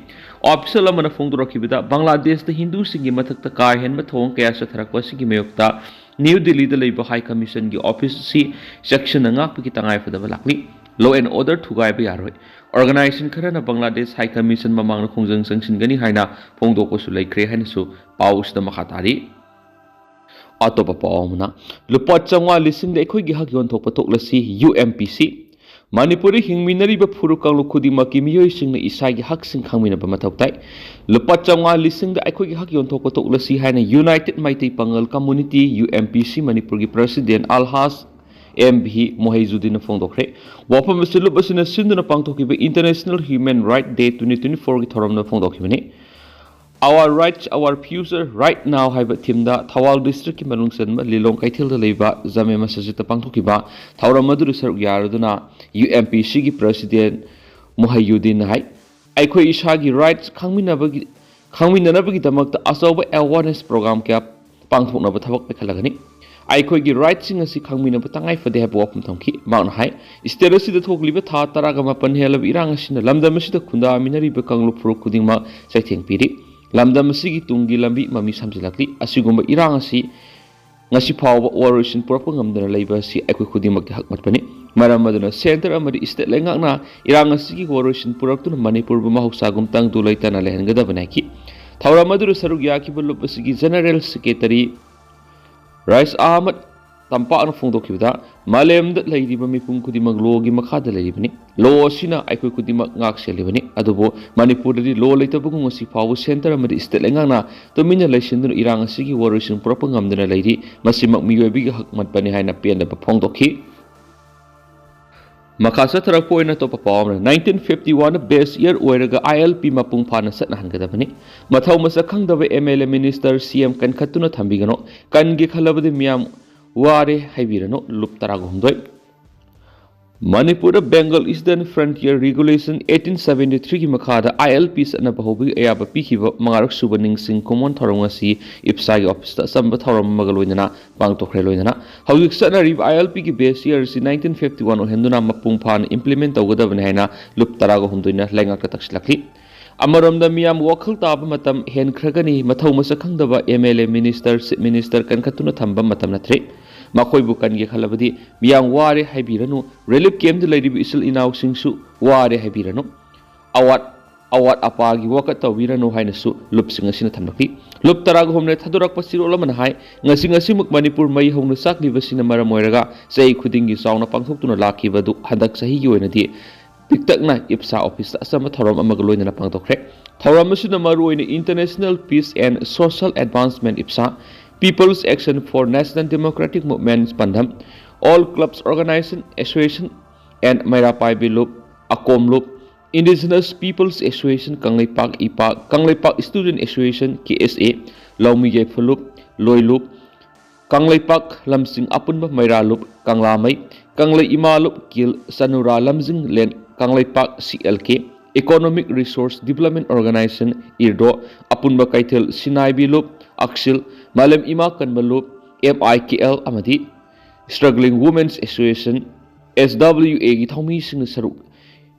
ꯑꯣꯐꯤꯁꯤꯌꯦꯜ ꯑꯃꯅ ꯐꯣꯡꯗꯣꯔꯛꯈꯤꯕꯗ ꯕꯪꯒ꯭ꯂꯥꯗꯦꯁꯇ ꯍꯤꯟꯗꯨꯁꯤꯡꯒꯤ ꯃꯊꯛꯇ ꯀꯥ ꯍꯦꯟꯕ ꯊꯧꯑꯣꯡ ꯀꯌꯥ ꯆꯠꯊꯔꯛꯄ ꯑꯁꯤꯒꯤ ꯃꯥꯌꯣꯛꯇ ꯅ꯭ꯌꯨ ꯗꯤꯜꯂꯤꯗ ꯂꯩꯕ ꯍꯥꯏ ꯀꯃꯤꯁꯟꯒꯤ ꯑꯣꯐꯤꯁ ꯑꯁꯤ ꯆꯦꯛꯁꯤꯟꯅ ꯉꯥꯛꯄꯒꯤ ꯇꯉꯥꯏꯐꯗꯕ ꯂꯥꯛꯂꯤ꯫ Law and order ꯊꯨꯒꯥꯏꯕ ꯌꯥꯔꯣꯏ꯫ ꯑꯣꯔꯒꯅꯥꯏꯖꯦꯁꯟ ꯈꯔꯅ ꯕꯪꯒ꯭ꯂꯥꯗꯦꯁ ꯍꯥꯏ ꯀꯃꯤꯁꯟ ꯃꯃꯥꯡꯗ ꯈꯣꯡꯖꯪ ꯆꯪꯁꯤꯟꯒꯅꯤ ꯍꯥꯏꯅ ꯐꯣꯡꯗꯣꯛꯄꯁꯨ ꯂꯩꯈ꯭ꯔꯦ ꯍꯥꯏꯅꯁꯨ ꯄꯥꯎ ꯑꯁꯤꯗ ꯃꯈꯥ ꯇꯥꯔꯤ꯫ ꯑꯇꯣꯞꯄ ꯄꯥꯎ ꯑꯃꯅ, ꯂꯨꯄꯥ ꯆꯥꯝꯃꯉꯥ ꯂꯤꯁꯤꯡꯗ ꯑꯩꯈꯣꯏꯒꯤ ꯍꯛ ꯌꯣꯟꯊꯣꯛꯄ ꯇꯣꯛꯂꯁꯤ, ꯌꯨ ꯑꯦꯝ ꯄꯤ ꯁꯤ꯫ ꯃꯅꯤꯄꯨꯔꯗ ꯍꯤꯡꯃꯤꯟꯅꯔꯤꯕ ꯐꯨꯔꯨꯞ ꯀꯥꯡꯂꯨꯞ ꯈꯨꯗꯤꯡꯃꯛꯀꯤ ꯃꯤꯑꯣꯏꯁꯤꯡꯅ ꯏꯁꯥꯒꯤ ꯍꯛꯁꯤꯡ ꯈꯪꯃꯤꯟꯅꯕ ꯃꯊꯧ ꯇꯥꯏ꯫ ꯂꯨꯄꯥ ꯆꯥꯝꯃꯉꯥ ꯂꯤꯁꯤꯡꯗ ꯑꯩꯈꯣꯏꯒꯤ ꯍꯛ ꯌꯣꯟꯊꯣꯛꯄ ꯇꯣꯛꯂꯁꯤ ꯍꯥꯏꯅ ꯌꯨꯅꯥꯏꯇꯦꯗ ꯃꯩꯇꯩ ꯄꯥꯉꯜ ꯀꯝꯃꯨꯅꯤꯇꯤ, ꯌꯨ ꯑꯦꯝ ꯄꯤ ꯁꯤ, ꯃꯅꯤꯄꯨꯔꯒꯤ ꯄ꯭ꯔꯁꯤꯗꯦꯟ ꯑꯜꯍꯥꯖ ꯑꯦꯝ ꯚꯤ ꯃꯣꯍꯩꯖꯨꯗꯤꯟꯅ ꯐꯣꯡꯗꯣꯛꯈ꯭ꯔꯦ꯫ ꯋꯥꯐꯝ ꯑꯁꯤ ꯂꯨꯞ ꯑꯁꯤꯅ ꯁꯤꯟꯗꯨꯅ ꯄꯥꯡꯊꯣꯛꯈꯤꯕ International Human Right Day twenty twenty-fourꯒꯤ ꯊꯧꯔꯝꯗ ꯐꯣꯡꯗꯣꯛꯈꯤꯕꯅꯤ꯫ Our Rights, Our Future, Right Now ꯍꯥꯏꯕ ꯊꯤꯝꯗ ꯊꯧꯕꯥꯜ ꯗꯤꯁꯇ꯭ꯔꯤꯛꯀꯤ ꯃꯅꯨꯡ ꯆꯟꯕ ꯂꯤꯂꯣꯡ ꯀꯩꯊꯦꯜꯗ ꯂꯩꯕ ꯖꯃꯦ ꯃꯁꯖꯤꯗꯇ ꯄꯥꯡꯊꯣꯛꯈꯤꯕ ꯊꯧꯔꯝ ꯑꯗꯨꯗ ꯁꯔꯨꯛ ꯌꯥꯔꯗꯨꯅ ꯌꯨ ꯑꯦꯝ ꯄꯤ ꯁꯤꯒꯤ ꯄ꯭ꯔꯁꯤꯗꯦꯟ ꯃꯨꯍꯩꯌꯨꯗꯤꯟꯅ ꯍꯥꯏ, ꯑꯩꯈꯣꯏ ꯏꯁꯥꯒꯤ ꯔꯥꯏꯠꯁ ꯈꯪꯃꯤꯟꯅꯕꯒꯤ, ꯈꯪꯃꯤꯟꯅꯅꯕꯒꯤꯗꯃꯛꯇ ꯑꯆꯧꯕ ꯑꯦꯋꯥꯔꯅꯦꯁ ꯄ꯭ꯔꯣꯒ꯭ꯔꯥꯝ ꯀꯌꯥ ꯄꯥꯡꯊꯣꯛꯅꯕ ꯊꯕꯛ ꯄꯥꯏꯈꯠꯂꯒꯅꯤ꯫ ꯑꯩꯈꯣꯏꯒꯤ ꯔꯥꯏꯠꯁꯤꯡ ꯑꯁꯤ ꯈꯪꯃꯤꯟꯅꯕ ꯇꯉꯥꯏ ꯐꯗꯦ ꯍꯥꯏꯕ ꯋꯥꯐꯝ ꯊꯝꯈꯤ꯫ ꯃꯍꯥꯛꯅ ꯍꯥꯏ, ꯁ꯭ꯇꯦꯠ ꯑꯁꯤꯗ ꯊꯣꯛꯂꯤꯕ ꯊꯥ ꯇꯔꯥꯒ ꯃꯥꯄꯟ ꯍꯦꯜꯂꯕ ꯏꯔꯥꯡ ꯑꯁꯤꯅ ꯂꯝꯗꯝ ꯑꯁꯤꯗ ꯈꯨꯟꯗꯥꯃꯤꯟꯅꯔꯤꯕ ꯀꯥꯡꯂꯨꯞ ꯐꯨꯔꯨꯞ ꯈꯨꯗꯤꯡꯃꯛ ꯆꯩꯊꯦꯡ ꯄꯤꯔꯤ꯫ ꯂꯝꯗꯝ ꯑꯁꯤꯒꯤ ꯇꯨꯡꯒꯤ ꯂꯝꯕꯤ ꯃꯃꯤ ꯁꯥꯝꯖꯤꯜꯂꯛꯂꯤ꯫ ꯑꯁꯤꯒꯨꯝꯕ ꯏꯔꯥꯡ ꯑꯁꯤ ꯉꯁꯤ ꯐꯥꯎꯕ ꯋꯥꯔꯣꯏꯁꯤꯟ ꯄꯨꯔꯛꯄ ꯉꯝꯗꯅ ꯂꯩꯕ ꯑꯁꯤ ꯑꯩꯈꯣꯏ ꯈꯨꯗꯤꯡꯃꯛꯀꯤ ꯍꯛ ꯃꯠꯄꯅꯤ꯫ ꯃꯔꯝ ꯑꯗꯨꯅ ꯁꯦꯟꯇꯔ ꯑꯃꯗꯤ ꯁ꯭ꯇꯦꯠ ꯂꯩꯉꯥꯛꯅ ꯏꯔꯥꯡ ꯑꯁꯤꯒꯤ ꯋꯥꯔꯣꯏꯁꯤꯟ ꯄꯨꯔꯛꯇꯨꯅ ꯃꯅꯤꯄꯨꯔꯕꯨ ꯃꯍꯧꯁꯥꯒꯨꯝ ꯇꯪꯗꯨ ꯂꯩꯇꯥꯅ ꯂꯩꯍꯟꯒꯗꯕꯅꯤ ꯍꯥꯏꯈꯤ꯫ ꯊꯧꯔꯝ ꯑꯗꯨꯗ ꯁꯔꯨꯛ ꯌꯥꯈꯤꯕ ꯂꯨꯞ ꯑꯁꯤꯒꯤ ꯖꯦꯅꯔꯦꯜ ꯁꯦꯀ꯭ꯔꯦꯇꯔꯤ ꯔꯥꯏꯁ ꯑꯍꯃꯗ ꯇꯝꯄꯥꯛꯅ ꯐꯣꯡꯗꯣꯛꯈꯤꯕꯗ, ꯃꯥꯂꯦꯝꯗ ꯂꯩꯔꯤꯕ ꯃꯤꯄꯨꯝ ꯈꯨꯗꯤꯡꯃꯛ ꯂꯣꯒꯤ ꯃꯈꯥꯗ ꯂꯩꯔꯤꯕꯅꯤ꯫ ꯂꯣ ꯑꯁꯤꯅ ꯑꯩꯈꯣꯏ ꯈꯨꯗꯤꯡꯃꯛ ꯉꯥꯛ ꯁꯦꯜꯂꯤꯕꯅꯤ꯫ ꯑꯗꯨꯕꯨ ꯃꯅꯤꯄꯨꯔꯗꯗꯤ ꯂꯣ ꯂꯩꯇꯕꯒꯨꯝ ꯉꯁꯤ ꯐꯥꯎꯕ ꯁꯦꯟꯇꯔ ꯑꯃꯗꯤ ꯁ꯭ꯇꯦꯠ ꯂꯩꯉꯥꯛꯅ ꯇꯨꯃꯤꯟꯅ ꯂꯩꯁꯤꯟꯗꯨꯅ ꯏꯔꯥꯡ ꯑꯁꯤꯒꯤ ꯋꯥꯔꯣꯏꯁꯤꯟ ꯄꯨꯔꯛꯄ ꯉꯝꯗꯅ ꯂꯩꯔꯤ꯫ ꯃꯁꯤꯃꯛ ꯃꯤꯑꯣꯏꯕꯒꯤ ꯍꯛ ꯃꯠꯄꯅꯤ ꯍꯥꯏꯅ ꯄꯦꯟꯗꯕ ꯐꯣꯡꯗꯣꯛꯈꯤ꯫ ꯃꯈꯥ ꯆꯠꯊꯔꯛꯄ ꯑꯣꯏꯅ ꯑꯇꯣꯞꯄ ꯄꯥꯎ ꯑꯃꯅ, nineteen fifty one base year ꯑꯣꯏꯔꯒ I L P ꯃꯄꯨꯡ ꯐꯥꯅ ꯆꯠꯅꯍꯟꯒꯗꯕꯅꯤ꯫ ꯃꯊꯧ ꯃꯁꯛ ꯈꯪꯗꯕ M L A minister C M ꯀꯟꯈꯠꯇꯨꯅ ꯊꯝꯕꯤꯒꯅꯨ꯫ ꯀꯟꯒꯦ ꯈꯜꯂꯕꯗꯤ ꯃꯤꯌꯥꯝ ꯋꯥꯔꯦ ꯍꯥꯏꯕꯤꯔꯅꯨ, ꯂꯨꯞ ꯇꯔꯥꯒ ꯍꯨꯝꯗꯣꯏ꯫ ꯃꯅꯤꯄꯨꯔꯗ Bengal Eastern Frontier Regulation eighteen seventy three ꯒꯤ ꯃꯈꯥꯗ I L P ꯆꯠꯅꯕ ꯍꯧꯕꯒꯤ ꯑꯌꯥꯕ ꯄꯤꯈꯤꯕ ꯃꯉꯥꯔꯛ ꯁꯨꯕ ꯅꯤꯡꯁꯤꯡ ꯈꯨꯃꯣꯟ ꯊꯧꯔꯝ ꯉꯁꯤ ꯏꯞꯁꯥꯒꯤ ꯑꯣꯐꯤꯁꯇ ꯑꯆꯝꯕ ꯊꯧꯔꯝ ꯑꯃꯒ ꯂꯣꯏꯅꯅ ꯄꯥꯡꯊꯣꯛꯈ꯭ꯔꯦ꯫ ꯂꯣꯏꯅꯅ ꯍꯧꯖꯤꯛ ꯆꯠꯅꯔꯤꯕ I L P ꯒꯤ base year ꯑꯁꯤ nineteen fifty one ꯑꯣꯏꯍꯟꯗꯨꯅ ꯃꯄꯨꯡ ꯐꯥꯅ implement ꯇꯧꯒꯗꯕꯅꯤ ꯍꯥꯏꯅ ꯂꯨꯞ ꯇꯔꯥꯒ ꯍꯨꯝꯗꯣꯏꯅ ꯂꯩꯉꯥꯛꯇ ꯇꯛꯁꯤꯜꯂꯛꯂꯤ꯫ ꯑꯃꯔꯣꯝꯗ ꯃꯤꯌꯥꯝ ꯋꯥꯈꯜ ꯇꯥꯕ ꯃꯇꯝ ꯍꯦꯟꯈ꯭ꯔꯒꯅꯤ, ꯃꯊꯧ ꯃꯁꯛ ꯈꯪꯗꯕ M L A, minister, chief minister ꯀꯟꯈꯠꯇꯨꯅ ꯊꯝꯕ ꯃꯇꯝ ꯅꯠꯇ꯭ꯔꯦ꯫ ꯃꯈꯣꯏꯕꯨ ꯀꯟꯒꯦ ꯈꯜꯂꯕꯗꯤ ꯃꯤꯌꯥꯝ ꯋꯥꯔꯦ ꯍꯥꯏꯕꯤꯔꯅꯨ, relief camp ꯇ ꯂꯩꯔꯤꯕ ꯏꯆꯤꯜ ꯏꯅꯥꯎꯁꯤꯡꯁꯨ ꯋꯥꯔꯦ ꯍꯥꯏꯕꯤꯔꯅꯨ, ꯑꯋꯥꯠ ꯑꯋꯥꯠ ꯑꯄꯥꯒꯤ ꯋꯥꯀꯠ ꯇꯧꯕꯤꯔꯅꯨ ꯍꯥꯏꯅꯁꯨ ꯂꯨꯞꯁꯤꯡ ꯑꯁꯤꯅ ꯊꯝꯂꯛꯂꯤ꯫ ꯂꯨꯞ ꯇꯔꯥꯒ ꯍꯨꯝꯗꯣꯏ ꯊꯥꯗꯣꯔꯛꯄ ꯆꯦꯔꯣꯜ ꯑꯃꯅ ꯍꯥꯏ, ꯉꯁꯤ ꯉꯁꯤꯃꯛ ꯃꯅꯤꯄꯨꯔ ꯃꯩ ꯍꯧꯅ ꯆꯥꯛꯂꯤꯕꯁꯤꯅ ꯃꯔꯝ ꯑꯣꯏꯔꯒ ꯆꯍꯤ ꯈꯨꯗꯤꯡꯒꯤ ꯆꯥꯎꯅ ꯄꯥꯡꯊꯣꯛꯇꯨꯅ ꯂꯥꯛꯈꯤꯕ ꯑꯗꯨ ꯍꯟꯗꯛ ꯆꯍꯤꯒꯤ ꯑꯣꯏꯅꯗꯤ ꯄꯤꯛꯇꯛꯅ ꯏꯞꯁꯥ ꯑꯣꯐꯤꯁꯇ ꯑꯆꯝꯕ ꯊꯧꯔꯝ ꯑꯃꯒ ꯂꯣꯏꯅꯅ ꯄꯥꯡꯊꯣꯛꯈ꯭ꯔꯦ꯫ ꯊꯧꯔꯝ ꯑꯁꯤꯗ ꯃꯔꯨꯑꯣꯏꯅ International Peace and Social Advancement, ꯏꯞꯁꯥ, People's Action for National Democratic Movement, ꯄꯥꯟꯗꯝ, All Clubs Organization Association and ꯃꯩꯔꯥ ꯄꯥꯏꯕꯤ ꯂꯨꯞ, ꯑꯀꯣꯝ ꯂꯨꯞ, Indigenous People's Association Kangleipak, ꯏꯄꯥꯛ, Kangleipak Student Association, K S A, ꯂꯧꯃꯤ ꯌꯥꯏꯐ ꯂꯨꯞ, ꯂꯣꯏ ꯂꯨꯞ, ꯀꯪꯂꯩꯄꯥꯛ ꯂꯝꯖꯤꯡ ꯑꯄꯨꯟꯕ ꯃꯩꯔꯥ ꯂꯨꯞ, ꯀꯪꯂꯥꯃꯩ, ꯀꯪꯂꯩ ꯏꯃꯥ ꯂꯨꯞ, ꯀꯤꯜ, ꯆꯅꯨꯔꯥ ꯂꯝꯖꯤꯡꯂꯦꯟ, Kangleipak C L K, Economic Resource Development Organization, ꯏꯔꯗꯣ, ꯑꯄꯨꯟꯕ ꯀꯩꯊꯦꯜ ꯁꯤꯅꯥꯏꯕꯤ ꯂꯨꯞ, ꯑꯛꯁꯤꯜ, ꯃꯥꯂꯦꯝ ꯏꯃꯥ ꯀꯟꯕ ꯂꯨꯞ, M I K L, ꯑꯃꯗꯤ Struggling Women's Association, S W A ꯒꯤ ꯊꯧꯃꯤꯁꯤꯡꯅ ꯁꯔꯨꯛ,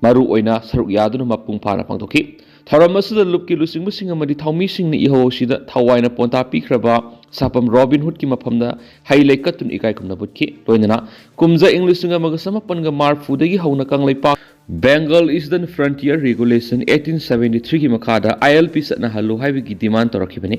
ꯃꯔꯨ ꯑꯣꯏꯅ ꯁꯔꯨꯛ ꯌꯥꯗꯨꯅ ꯃꯄꯨꯡ ꯐꯥꯅ ꯄꯥꯡꯊꯣꯛꯈꯤ꯫ ꯊꯧꯔꯝ ꯑꯁꯤꯗ ꯂꯨꯞꯀꯤ ꯂꯨꯆꯤꯡꯕꯁꯤꯡ ꯑꯃꯗꯤ ꯊꯧꯃꯤꯁꯤꯡꯅ ꯏꯍꯧ ꯑꯁꯤꯗ ꯊꯋꯥꯏꯅ ꯄꯣꯟꯊꯥ ꯄꯤꯈ꯭ꯔꯕ ꯁꯥꯄꯝ ꯔꯣꯕꯤꯟ ꯍꯨꯗꯀꯤ ꯃꯐꯝꯗ ꯍꯩ ꯂꯩ ꯀꯠꯇꯨꯅ ꯏꯀꯥꯏ ꯈꯨꯝꯅꯕ ꯎꯠꯈꯤ꯫ ꯂꯣꯏꯅꯅ ꯀꯨꯝꯖꯥ ꯏꯪ ꯂꯤꯁꯤꯡ ꯑꯃꯒ ꯆꯃꯥꯄꯟꯒ ꯃꯔꯤꯐꯨꯗꯒꯤ ꯍꯧꯅ Kangleipak Bengal Eastern Frontier Regulation eighteen seventy three ꯒꯤ ꯃꯈꯥꯗ I L P ꯆꯠꯅꯍꯜꯂꯨ ꯍꯥꯏꯕꯒꯤ demand ꯇꯧꯔꯛꯈꯤꯕꯅꯤ꯫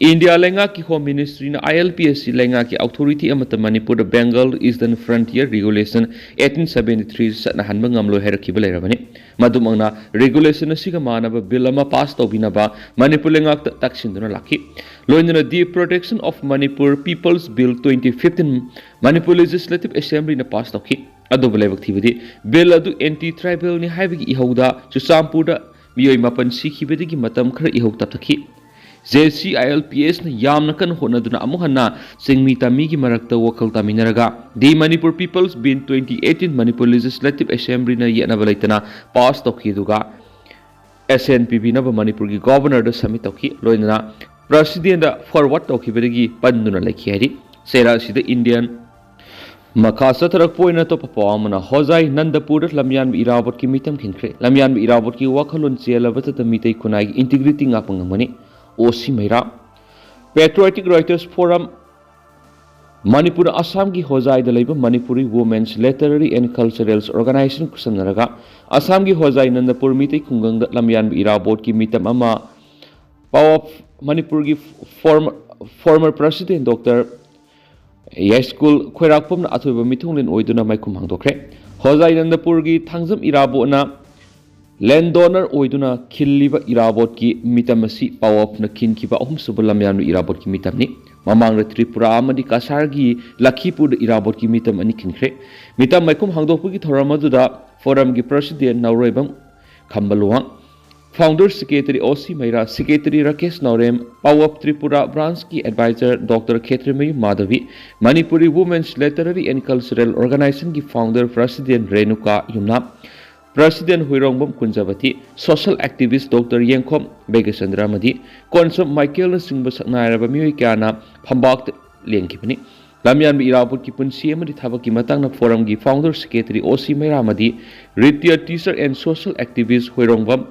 ꯏꯟꯗꯤꯌꯥ ꯂꯩꯉꯥꯛꯀꯤ Home Ministry ꯅ I L P ꯑꯁꯤ ꯂꯩꯉꯥꯛꯀꯤ authority ꯑꯃꯠꯇ ꯃꯅꯤꯄꯨꯔꯗ Bengal Eastern Frontier Regulation eighteen seventy three ꯆꯠꯅꯍꯟꯕ ꯉꯝꯂꯣꯏ ꯍꯥꯏꯔꯛꯈꯤꯕ ꯂꯩꯔꯕꯅꯤ꯫ ꯃꯗꯨꯃꯛꯅ regulation ꯑꯁꯤꯒ ꯃꯥꯟꯅꯕ bill ꯑꯃ pass ꯇꯧꯕꯤꯅꯕ ꯃꯅꯤꯄꯨꯔ ꯂꯩꯉꯥꯛꯇ ꯇꯛꯁꯤꯟꯗꯨꯅ ꯂꯥꯛꯈꯤ꯫ ꯂꯣꯏꯅꯅ The Protection of Manipur People's Bill twenty fifteen Manipur Legislative Assembly ꯅ pass ꯇꯧꯈꯤ꯫ ꯑꯗꯨꯕꯨ ꯂꯥꯏꯕꯛ ꯊꯤꯕꯗꯤ bill ꯑꯗꯨ anti tribal ꯅꯤ ꯍꯥꯏꯕꯒꯤ ꯏꯍꯧꯗ ꯆꯨꯔꯆꯥꯟꯄꯨꯔꯗ ꯃꯤꯑꯣꯏ ꯃꯥꯄꯟ ꯁꯤꯈꯤꯕꯗꯒꯤ ꯃꯇꯝ ꯈꯔ ꯏꯍꯧ ꯇꯞꯊꯈꯤ꯫ JCILPS ꯅ ꯌꯥꯝꯅ ꯀꯟꯅ ꯍꯣꯠꯅꯗꯨꯅ ꯑꯃꯨꯛ ꯍꯟꯅ ꯆꯤꯡꯃꯤ ꯇꯝꯃꯤꯒꯤ ꯃꯔꯛꯇ ꯋꯥꯈꯜ ꯇꯥꯃꯤꯟꯅꯔꯒ The Manipur People's Bill twenty eighteen Manipur Legislative Assembly ꯅ ꯌꯦꯠꯅꯕ ꯂꯩꯇꯅ ꯄꯥꯁ ꯇꯧꯈꯤ, ꯑꯗꯨꯒ ꯑꯦꯁꯦꯟ ꯄꯤꯕꯤꯅꯕ ꯃꯅꯤꯄꯨꯔꯒꯤ ꯒꯣꯚꯔꯅꯔꯗ ꯁꯕꯃꯤꯠ ꯇꯧꯈꯤ, ꯂꯣꯏꯅꯅ ꯄ꯭ꯔꯁꯤꯗꯦꯟꯗ ꯐꯣꯔꯋꯥꯔꯗ ꯇꯧꯈꯤꯕꯗꯒꯤ ꯄꯟꯗꯨꯅ ꯂꯩꯈꯤ ꯍꯥꯏꯔꯤ꯫ ꯆꯩꯔꯥꯛ ꯑꯁꯤꯗ ꯏꯟꯗꯤꯌꯥꯟ ꯃꯈꯥ ꯆꯠꯊꯔꯛꯄ ꯑꯣꯏꯅ ꯑꯇꯣꯞꯄ ꯄꯥꯎ ꯑꯃꯅ ꯍꯣꯖꯥꯏ ꯅꯟꯗꯄꯨꯔꯗ ꯂꯝꯌꯥꯟꯕ ꯏꯔꯥꯕꯣꯠꯀꯤ ꯃꯤꯇꯝ ꯈꯤꯟꯈ꯭ꯔꯦ꯫ ꯂꯝꯌꯥꯟꯕ ꯏꯔꯥꯕꯣꯠꯀꯤ ꯋꯥꯈꯜꯂꯣꯟ ꯆꯦꯜꯂꯕꯇꯗ ꯃꯤꯇꯩ ꯈꯨꯟꯅꯥꯏꯒꯤ ꯏꯟꯇꯤꯒ꯭ꯔꯤꯇꯤ ꯉꯥꯛꯄ ꯉꯝꯒꯅꯤ꯫ ꯑꯣ C ꯃꯩꯔꯥ꯫ Patriotic Writers Forum Manipur ꯑꯁꯥꯝꯒꯤ ꯍꯣꯖꯥꯏꯗ ꯂꯩꯕ Manipuri Women's Literary and Cultural Organization ꯈꯨꯠꯁꯝꯅꯔꯒ ꯑꯁꯥꯝꯒꯤ ꯍꯣꯖꯥꯏ ꯅꯟꯗꯄꯨꯔ ꯃꯤꯇꯩ ꯈꯨꯡꯒꯪꯗ ꯂꯝꯌꯥꯟꯕ ꯏꯔꯥꯕꯣꯠꯀꯤ ꯃꯤꯇꯝ ꯑꯃ ꯄꯥꯎ ꯑꯣꯐ ꯃꯅꯤꯄꯨꯔꯒꯤ former, former president Doctor ꯌꯥꯏꯁ꯭ꯀꯨꯜ ꯈꯣꯏꯔꯥꯛꯄꯝꯅ ꯑꯊꯣꯏꯕ ꯃꯤꯊꯨꯡꯂꯦꯟ ꯑꯣꯏꯗꯨꯅ ꯃꯥꯏꯈꯨꯝ ꯍꯥꯡꯗꯣꯛꯈ꯭ꯔꯦ꯫ ꯍꯣꯖꯥꯏ ꯅꯟꯗꯄꯨꯔꯒꯤ ꯊꯥꯡꯖꯝ ꯏꯔꯥꯕꯣꯠꯅ ꯂꯦꯟꯗꯣꯅꯔ ꯑꯣꯏꯗꯨꯅ ꯈꯤꯜꯂꯤꯕ ꯏꯔꯥꯕꯣꯠꯀꯤ ꯃꯤꯇꯝ ꯑꯁꯤ ꯄꯥꯎ ꯑꯣꯐꯅ ꯈꯤꯟꯈꯤꯕ ꯑꯍꯨꯝꯁꯨꯕ ꯂꯝꯌꯥꯟꯕ ꯏꯔꯥꯕꯣꯠꯀꯤ ꯃꯤꯇꯝꯅꯤ꯫ ꯃꯃꯥꯡꯗ ꯇ꯭ꯔꯤꯄꯨꯔꯥ ꯑꯃꯗꯤ ꯀꯁꯥꯔꯒꯤ ꯂꯈꯤꯄꯨꯔꯗ ꯏꯔꯥꯕꯣꯠꯀꯤ ꯃꯤꯇꯝ ꯑꯅꯤ ꯈꯤꯟꯈ꯭ꯔꯦ꯫ ꯃꯤꯇꯝ ꯃꯥꯏꯈꯨꯝ ꯍꯥꯡꯗꯣꯛꯄꯒꯤ ꯊꯧꯔꯝ ꯑꯗꯨꯗ ꯐꯣꯔꯝꯒꯤ president Naoroibam Khamba Luwang, founder secretary O C Meira, secretary Rakesh Naorem, ꯄꯥꯎ ꯑꯣꯐ ꯇ꯭ꯔꯤꯄꯨꯔꯥ ꯕ꯭ꯔꯥꯟꯁꯀꯤ adviser doctor Khetrimayum Madhabi, Manipuri Women's Literary and Cultural Organizationꯒꯤ founder president Renuka Yumnam, president Huirongbam Kunjabati, social activist doctor Yengkhom Begchandra ꯑꯃꯗꯤ ꯀꯣꯟꯁꯝ ꯃꯥꯏꯀꯦꯜꯅꯆꯤꯡꯕ ꯁꯛꯅꯥꯏꯔꯕ ꯃꯤꯑꯣꯏ ꯀꯌꯥꯅ ꯐꯝꯕꯥꯛꯇ ꯂꯦꯡꯈꯤꯕꯅꯤ꯫ ꯂꯝꯌꯥꯟꯕ ꯏꯔꯥꯕꯣꯠꯀꯤ ꯄꯨꯟꯁꯤ ꯑꯃꯗꯤ ꯊꯕꯛꯀꯤ ꯃꯇꯥꯡꯗ ꯐꯣꯔꯝꯒꯤ ꯐꯥꯎꯟꯗꯔ ꯁꯦꯀ꯭ꯔꯦꯇꯔꯤ ꯑꯣ ꯁꯤ ꯃꯩꯔꯥ ꯑꯃꯗꯤ retired teacher and social activist ꯍꯣꯏꯔꯣꯡꯕꯝ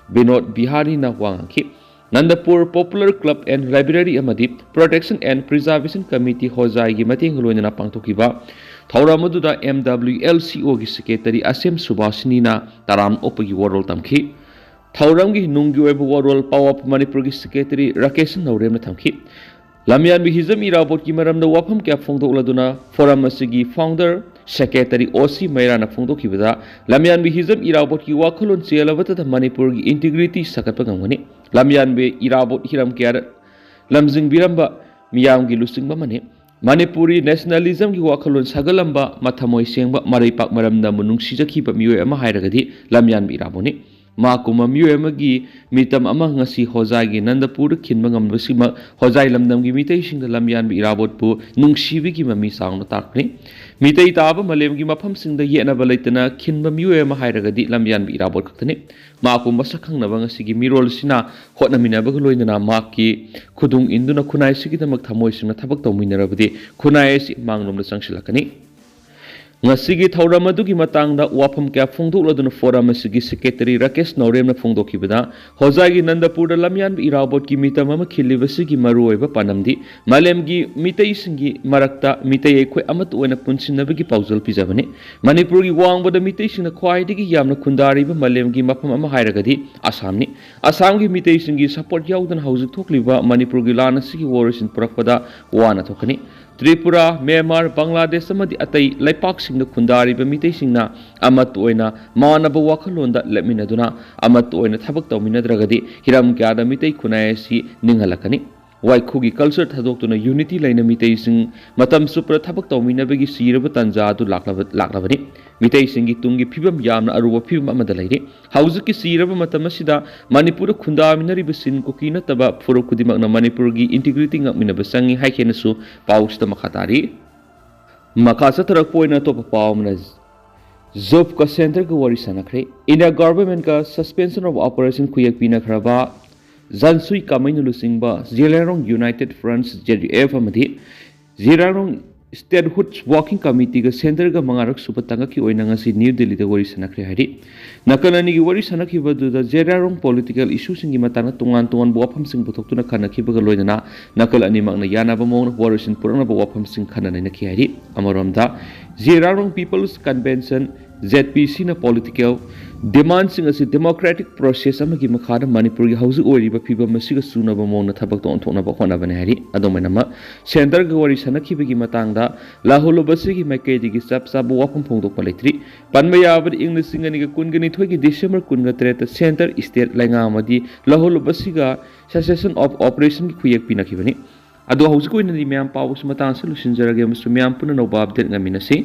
Vinod ꯕꯤꯍꯥꯔꯤꯅ ꯋꯥ ꯉꯥꯡꯈꯤ꯫ ꯅꯟꯗꯄꯨꯔ Popular Club and Library ꯑꯃꯗꯤ Protection and Preservation Committee ꯍꯣꯖꯥꯏꯒꯤ ꯃꯇꯦꯡꯒ ꯂꯣꯏꯅꯅ ꯄꯥꯡꯊꯣꯛꯈꯤꯕ ꯊꯧꯔꯝ ꯑꯗꯨꯗ MWLCOꯒꯤ ꯁꯦꯀ꯭ꯔꯦꯇꯔꯤ ꯑꯁꯦꯝ ꯁꯨꯕꯥꯁꯤꯅꯤꯅ ꯇꯔꯥꯝꯅ ꯑꯣꯛꯄꯒꯤ ꯋꯥꯔꯣꯜ ꯇꯝꯈꯤ꯫ ꯊꯧꯔꯝꯒꯤ ꯅꯨꯡꯒꯤ ꯑꯣꯏꯕ ꯋꯥꯔꯣꯜ ꯄꯥꯎ ꯑꯣꯐ ꯃꯅꯤꯄꯨꯔꯒꯤ ꯁꯦꯀ꯭ꯔꯦꯇꯔꯤ ꯔꯥꯀꯦꯁꯟ ꯅꯧꯔꯦꯝꯅ ꯊꯝꯈꯤ꯫ ꯂꯝꯌꯥꯟꯕꯤ ꯍꯤꯖꯝ ꯏꯔꯥꯕꯣꯠꯀꯤ ꯃꯔꯝꯗ ꯋꯥꯐꯝ ꯀꯌꯥ ꯐꯣꯡꯗꯣꯛꯂꯗꯨꯅ ꯐꯣꯔꯝ ꯑꯁꯤꯒꯤ ꯐꯥꯎꯟꯗꯔ ꯁꯦꯀ꯭ꯔꯦꯇꯔꯤ ꯑꯣ ꯁꯤ ꯃꯩꯔꯥꯅ ꯐꯣꯡꯗꯣꯛꯈꯤꯕꯗ, ꯂꯝꯌꯥꯟꯕꯤ ꯍꯤꯖꯝ ꯏꯔꯥꯕꯣꯠꯀꯤ ꯋꯥꯈꯜꯂꯣꯟ ꯆꯦꯜꯂꯕꯇꯗ ꯃꯅꯤꯄꯨꯔꯒꯤ ꯏꯟꯇꯤꯒ꯭ꯔꯤꯇꯤ ꯁꯥꯒꯠꯄ ꯉꯝꯒꯅꯤ꯫ ꯂꯝꯌꯥꯟꯕꯤ ꯏꯔꯥꯕꯣꯠ ꯍꯤꯔꯝ ꯀꯌꯥꯗ ꯂꯝꯖꯤꯡꯕꯤꯔꯝꯕ ꯃꯤꯌꯥꯝꯒꯤ ꯂꯨꯆꯤꯡꯕ ꯑꯃꯅꯤ꯫ ꯃꯅꯤꯄꯨꯔꯤ ꯅꯦꯁꯅꯦꯂꯤꯖꯝꯒꯤ ꯋꯥꯈꯜꯂꯣꯟ ꯁꯥꯒꯠꯂꯝꯕ, ꯃꯊꯃꯣꯏ ꯁꯦꯡꯕ, ꯃꯔꯩꯄꯥꯛ ꯃꯔꯝꯗꯝꯕꯨ ꯅꯨꯡꯁꯤꯖꯈꯤꯕ ꯃꯤꯑꯣꯏ ꯑꯃ ꯍꯥꯏꯔꯒꯗꯤ ꯂꯝꯌꯥꯟꯕꯤ ꯏꯔꯥꯕꯣꯠꯅꯤ꯫ ꯃꯥ ꯀꯨꯝꯕ ꯃꯤꯑꯣꯏ ꯑꯃꯒꯤ ꯃꯤꯇꯝ ꯑꯃ ꯉꯁꯤ ꯍꯣꯖꯥꯏꯒꯤ ꯅꯟꯗꯄꯨꯔꯗ ꯈꯤꯟꯕ ꯉꯝꯕꯁꯤꯃꯛ ꯍꯣꯖꯥꯏ ꯂꯝꯗꯝꯒꯤ ꯃꯤꯇꯩꯁꯤꯡꯗ ꯂꯝꯌꯥꯟꯕ ꯏꯔꯥꯕꯣꯠꯄꯨ ꯅꯨꯡꯁꯤꯕꯒꯤ ꯃꯃꯤ ꯆꯥꯎꯅ ꯇꯥꯛꯄꯅꯤ꯫ ꯃꯤꯇꯩ ꯇꯥꯕ ꯃꯥꯂꯦꯝꯒꯤ ꯃꯐꯝꯁꯤꯡꯗ ꯌꯦꯠꯅꯕ ꯂꯩꯇꯅ ꯈꯤꯟꯕ ꯃꯤꯑꯣꯏ ꯑꯃ ꯍꯥꯏꯔꯒꯗꯤ ꯂꯝꯌꯥꯟꯕ ꯏꯔꯥꯕꯣꯠ ꯈꯛꯇꯅꯤ꯫ ꯃꯥ ꯀꯨꯝꯕ ꯁꯛꯈꯪꯅꯕ ꯉꯁꯤꯒꯤ ꯃꯤꯔꯣꯜꯁꯤꯅ ꯍꯣꯠꯅꯃꯤꯟꯅꯕꯒ ꯂꯣꯏꯅꯅ ꯃꯍꯥꯛꯀꯤ ꯈꯨꯗꯨꯡ ꯏꯟꯗꯨꯅ ꯈꯨꯟꯅꯥꯏ ꯑꯁꯤꯒꯤꯗꯃꯛ ꯊꯃꯣꯏ ꯁꯦꯡꯅ ꯊꯕꯛ ꯇꯧꯃꯤꯟꯅꯔꯕꯗꯤ ꯈꯨꯟꯅꯥꯏ ꯑꯁꯤ ꯃꯥꯡꯂꯣꯝꯗ ꯆꯪꯁꯤꯜꯂꯛꯀꯅꯤ꯫ ꯉꯁꯤꯒꯤ ꯊꯧꯔꯝ ꯑꯗꯨꯒꯤ ꯃꯇꯥꯡꯗ ꯋꯥꯐꯝ ꯀꯌꯥ ꯐꯣꯡꯗꯣꯛꯂꯗꯨꯅ ꯐꯣꯔꯝ ꯑꯁꯤꯒꯤ ꯁꯦꯀ꯭ꯔꯦꯇꯔꯤ ꯔꯥꯀꯦꯁ ꯅꯧꯔꯦꯝꯅ ꯐꯣꯡꯗꯣꯛꯈꯤꯕꯗ, ꯍꯣꯖꯥꯏꯒꯤ ꯅꯟꯗꯄꯨꯔꯗ ꯂꯝꯌꯥꯟꯕ ꯏꯔꯥꯕꯣꯠꯀꯤ ꯃꯤꯇꯝ ꯑꯃ ꯈꯤꯜꯂꯤꯕꯁꯤꯒꯤ ꯃꯔꯨꯑꯣꯏꯕ ꯄꯥꯟꯗꯝꯗꯤ ꯃꯥꯂꯦꯝꯒꯤ ꯃꯤꯇꯩꯁꯤꯡꯒꯤ ꯃꯔꯛꯇ ꯃꯤꯇꯩ ꯑꯩꯈꯣꯏ ꯑꯃꯠꯇ ꯑꯣꯏꯅ ꯄꯨꯟꯁꯤꯟꯅꯕꯒꯤ ꯄꯥꯎꯖꯦꯜ ꯄꯤꯖꯕꯅꯤ꯫ ꯃꯅꯤꯄꯨꯔꯒꯤ ꯋꯥꯡꯃꯗ ꯃꯤꯇꯩꯁꯤꯡꯅ ꯈ꯭ꯋꯥꯏꯗꯒꯤ ꯌꯥꯝꯅ ꯈꯨꯟꯗꯥꯔꯤꯕ ꯃꯥꯂꯦꯝꯒꯤ ꯃꯐꯝ ꯑꯃ ꯍꯥꯏꯔꯒꯗꯤ ꯑꯁꯥꯝꯅꯤ꯫ ꯑꯁꯥꯝꯒꯤ ꯃꯤꯇꯩꯁꯤꯡꯒꯤ ꯁꯄꯣꯔꯠ ꯌꯥꯎꯗꯅ ꯍꯧꯖꯤꯛ ꯊꯣꯛꯂꯤꯕ ꯃꯅꯤꯄꯨꯔꯒꯤ ꯂꯥꯟ ꯑꯁꯤꯒꯤ ꯋꯥꯔꯣꯏꯁꯤꯟ ꯄꯨꯔꯛꯄꯗ ꯋꯥꯅ ꯊꯣꯛꯀꯅꯤ꯫ ꯇ꯭ꯔꯤꯄꯨꯔꯥ, ꯃ꯭ꯌꯥꯟꯃꯥꯔ, ꯕꯪꯒ꯭ꯂꯥꯗꯦꯁ ꯑꯃꯗꯤ ꯑꯇꯩ ꯂꯩꯄꯥꯛꯁꯤꯡꯗ ꯈꯨꯟꯗꯥꯔꯤꯕ ꯃꯤꯇꯩꯁꯤꯡꯅ ꯑꯃꯠꯇ ꯑꯣꯏꯅ ꯃꯥꯟꯅꯕ ꯋꯥꯈꯜꯂꯣꯟꯗ ꯂꯦꯞꯃꯤꯟꯅꯗꯨꯅ ꯑꯃꯠꯇ ꯑꯣꯏꯅ ꯊꯕꯛ ꯇꯧꯃꯤꯟꯅꯗ꯭ꯔꯒꯗꯤ ꯍꯤꯔꯝ ꯀꯌꯥꯗ ꯃꯤꯇꯩ ꯈꯨꯟꯅꯥꯏ ꯑꯁꯤ ꯅꯤꯡꯍꯜꯂꯛꯀꯅꯤ꯫ ꯋꯥꯏꯈꯨꯒꯤ ꯀꯜꯆꯔ ꯊꯥꯗꯣꯛꯇꯨꯅ ꯌꯨꯅꯤꯇꯤ ꯂꯩꯅ ꯃꯤꯇꯩꯁꯤꯡ ꯃꯇꯝ ꯆꯨꯞꯄꯗ ꯊꯕꯛ ꯇꯧꯃꯤꯟꯅꯕꯒꯤ ꯆꯤꯔꯕ ꯇꯥꯟꯖꯥ ꯑꯗꯨ ꯂꯥꯛꯂꯕ-, ꯂꯥꯛꯂꯕꯅꯤ꯫ ꯃꯤꯇꯩꯁꯤꯡꯒꯤ ꯇꯨꯡꯒꯤ ꯐꯤꯕꯝ ꯌꯥꯝꯅ ꯑꯔꯨꯕ ꯐꯤꯕꯝ ꯑꯃꯗ ꯂꯩꯔꯤ꯫ ꯍꯧꯖꯤꯛꯀꯤ ꯆꯤꯔꯕ ꯃꯇꯝ ꯑꯁꯤꯗ ꯃꯅꯤꯄꯨꯔꯗ ꯈꯨꯟꯗꯥꯃꯤꯟꯅꯔꯤꯕ ꯁꯤꯟ ꯀꯨꯀꯤ ꯅꯠꯇꯕ ꯐꯨꯔꯨꯞ ꯈꯨꯗꯤꯡꯃꯛꯅ ꯃꯅꯤꯄꯨꯔꯒꯤ ꯏꯟꯇꯤꯒ꯭ꯔꯤꯇꯤ ꯉꯥꯛꯃꯤꯟꯅꯕ ꯆꯪꯏ ꯍꯥꯏꯈꯤꯅꯁꯨ ꯄꯥꯎꯁꯤꯗ ꯃꯈꯥ ꯇꯥꯔꯤ꯫ ꯃꯈꯥ ꯆꯠꯊꯔꯛꯄ ꯑꯣꯏꯅ ꯑꯇꯣꯞꯄ ꯄꯥꯎ ꯑꯃꯅ ꯖꯣꯕꯀ ꯁꯦꯟꯇꯔꯒ ꯋꯥꯔꯤ ꯁꯥꯟꯅꯈ꯭ꯔꯦ꯫ ꯏꯟꯗꯤꯌꯥ ꯒꯚꯔꯟꯃꯦꯟꯠꯀ Suspension of Operation ꯈꯨꯌꯦꯛ ꯄꯤꯅꯈ꯭ꯔꯕ ꯖꯥꯟꯁꯨꯏ ꯀꯥꯃꯩꯅ ꯂꯨꯆꯤꯡꯕ Zeliangrong united front, J U F, ꯑꯃꯗꯤ ꯖꯦꯂꯤꯌꯥꯡꯔꯣꯡ ꯁ꯭ꯇꯦꯠꯍꯨꯗ ꯋꯥꯔꯀꯤꯡ ꯀꯃꯤꯇꯤꯒ ꯁꯦꯟꯇꯔꯒ ꯃꯉꯥꯔꯛ ꯁꯨꯕ ꯇꯥꯡꯀꯛꯀꯤ ꯑꯣꯏꯅ ꯉꯁꯤ ꯅ꯭ꯌꯨ ꯗꯤꯜꯂꯤꯗ ꯋꯥꯔꯤ ꯁꯥꯟꯅꯈ꯭ꯔꯦ ꯍꯥꯏꯔꯤ꯫ ꯅꯥꯀꯜ ꯑꯅꯤꯒꯤ ꯋꯥꯔꯤ ꯁꯥꯟꯅꯈꯤꯕ ꯑꯗꯨꯗ ꯖꯦꯂꯤꯌꯥꯡꯔꯣꯡ ꯄꯣꯂꯤꯇꯤꯀꯦꯜ ꯏꯁꯨꯁꯤꯡꯒꯤ ꯃꯇꯥꯡꯗ ꯇꯣꯉꯥꯟ ꯇꯣꯉꯥꯟꯕ ꯋꯥꯐꯝꯁꯤꯡ ꯄꯨꯊꯣꯛꯇꯨꯅ ꯈꯟꯅꯈꯤꯕꯒ ꯂꯣꯏꯅꯅ ꯅꯥꯀꯜ ꯑꯅꯤꯃꯛꯅ ꯌꯥꯅꯕ ꯃꯑꯣꯡꯗ ꯋꯥꯔꯣꯏꯁꯤꯟ ꯄꯨꯔꯛꯅꯕ ꯋꯥꯐꯝꯁꯤꯡ ꯈꯟꯅ ꯅꯩꯅꯈꯤ ꯍꯥꯏꯔꯤ꯫ ꯖꯦꯂꯤꯌꯥꯡꯔꯣꯡ ꯄꯤꯄꯜꯁ ꯀꯟꯚꯦꯟꯁꯟ, ꯖꯦꯗ ꯄꯤ ꯁꯤꯅ ꯄꯣꯂꯤꯇꯤꯀꯦꯜ ꯗꯤꯃꯥꯟꯁꯤꯡ ꯑꯁꯤ ꯗꯦꯃꯣꯀ꯭ꯔꯦꯇꯤꯛ ꯄ꯭ꯔꯣꯁꯦꯁ ꯑꯃꯒꯤ ꯃꯈꯥꯗ ꯃꯅꯤꯄꯨꯔꯒꯤ ꯍꯧꯖꯤꯛ ꯑꯣꯏꯔꯤꯕ ꯐꯤꯕꯝ ꯑꯁꯤꯒ ꯆꯨꯅꯕ ꯃꯑꯣꯡꯗ ꯊꯕꯛꯇ ꯑꯣꯟꯊꯣꯛꯅꯕ ꯍꯣꯠꯅꯕꯅꯤ ꯍꯥꯏꯔꯤ꯫ ꯑꯗꯨꯃꯥꯏꯅꯃꯛ ꯁꯦꯟꯇꯔꯒ ꯋꯥꯔꯤ ꯁꯥꯟꯅꯈꯤꯕꯒꯤ ꯃꯇꯥꯡꯗ ꯂꯥꯍꯧꯂꯨꯕꯁꯤꯒꯤ ꯃꯥꯏꯀꯩꯗꯒꯤ ꯆꯞ ꯆꯥꯕ ꯋꯥꯐꯝ ꯐꯣꯡꯗꯣꯛꯄ ꯂꯩꯇ꯭ꯔꯤ꯫ ꯄꯟꯕ ꯌꯥꯕꯗ ꯏꯪ ꯂꯤꯁꯤꯡ ꯑꯅꯤꯒ ꯀꯨꯟꯒ ꯅꯤꯊꯣꯏꯒꯤ ꯗꯤꯁꯦꯝꯕꯔ ꯀꯨꯟꯒ ꯇꯔꯦꯠꯇ ꯁꯦꯟꯇꯔ ꯁ꯭ꯇꯦꯠ ꯂꯩꯉꯥꯛ ꯑꯃꯗꯤ ꯂꯥꯍꯧꯂꯨꯕꯁꯤꯒ Cessation of Operationꯒꯤ ꯈꯨꯌꯦꯛ ꯄꯤꯅꯈꯤꯕꯅꯤ꯫ ꯑꯗꯣ ꯍꯧꯖꯤꯛ ꯑꯣꯏꯅꯗꯤ ꯃꯌꯥꯝ ꯄꯥꯎꯁꯤ ꯃꯇꯥꯡ ꯑꯁꯤꯗ ꯂꯣꯏꯁꯤꯟꯖꯔꯒꯦ ꯑꯃꯁꯨꯡ ꯃꯌꯥꯝ ꯄꯨꯟꯅ ꯑꯅꯧꯕ ꯑꯞꯗꯦꯠ ꯉꯥꯏꯃꯤꯟꯅꯁꯤ꯫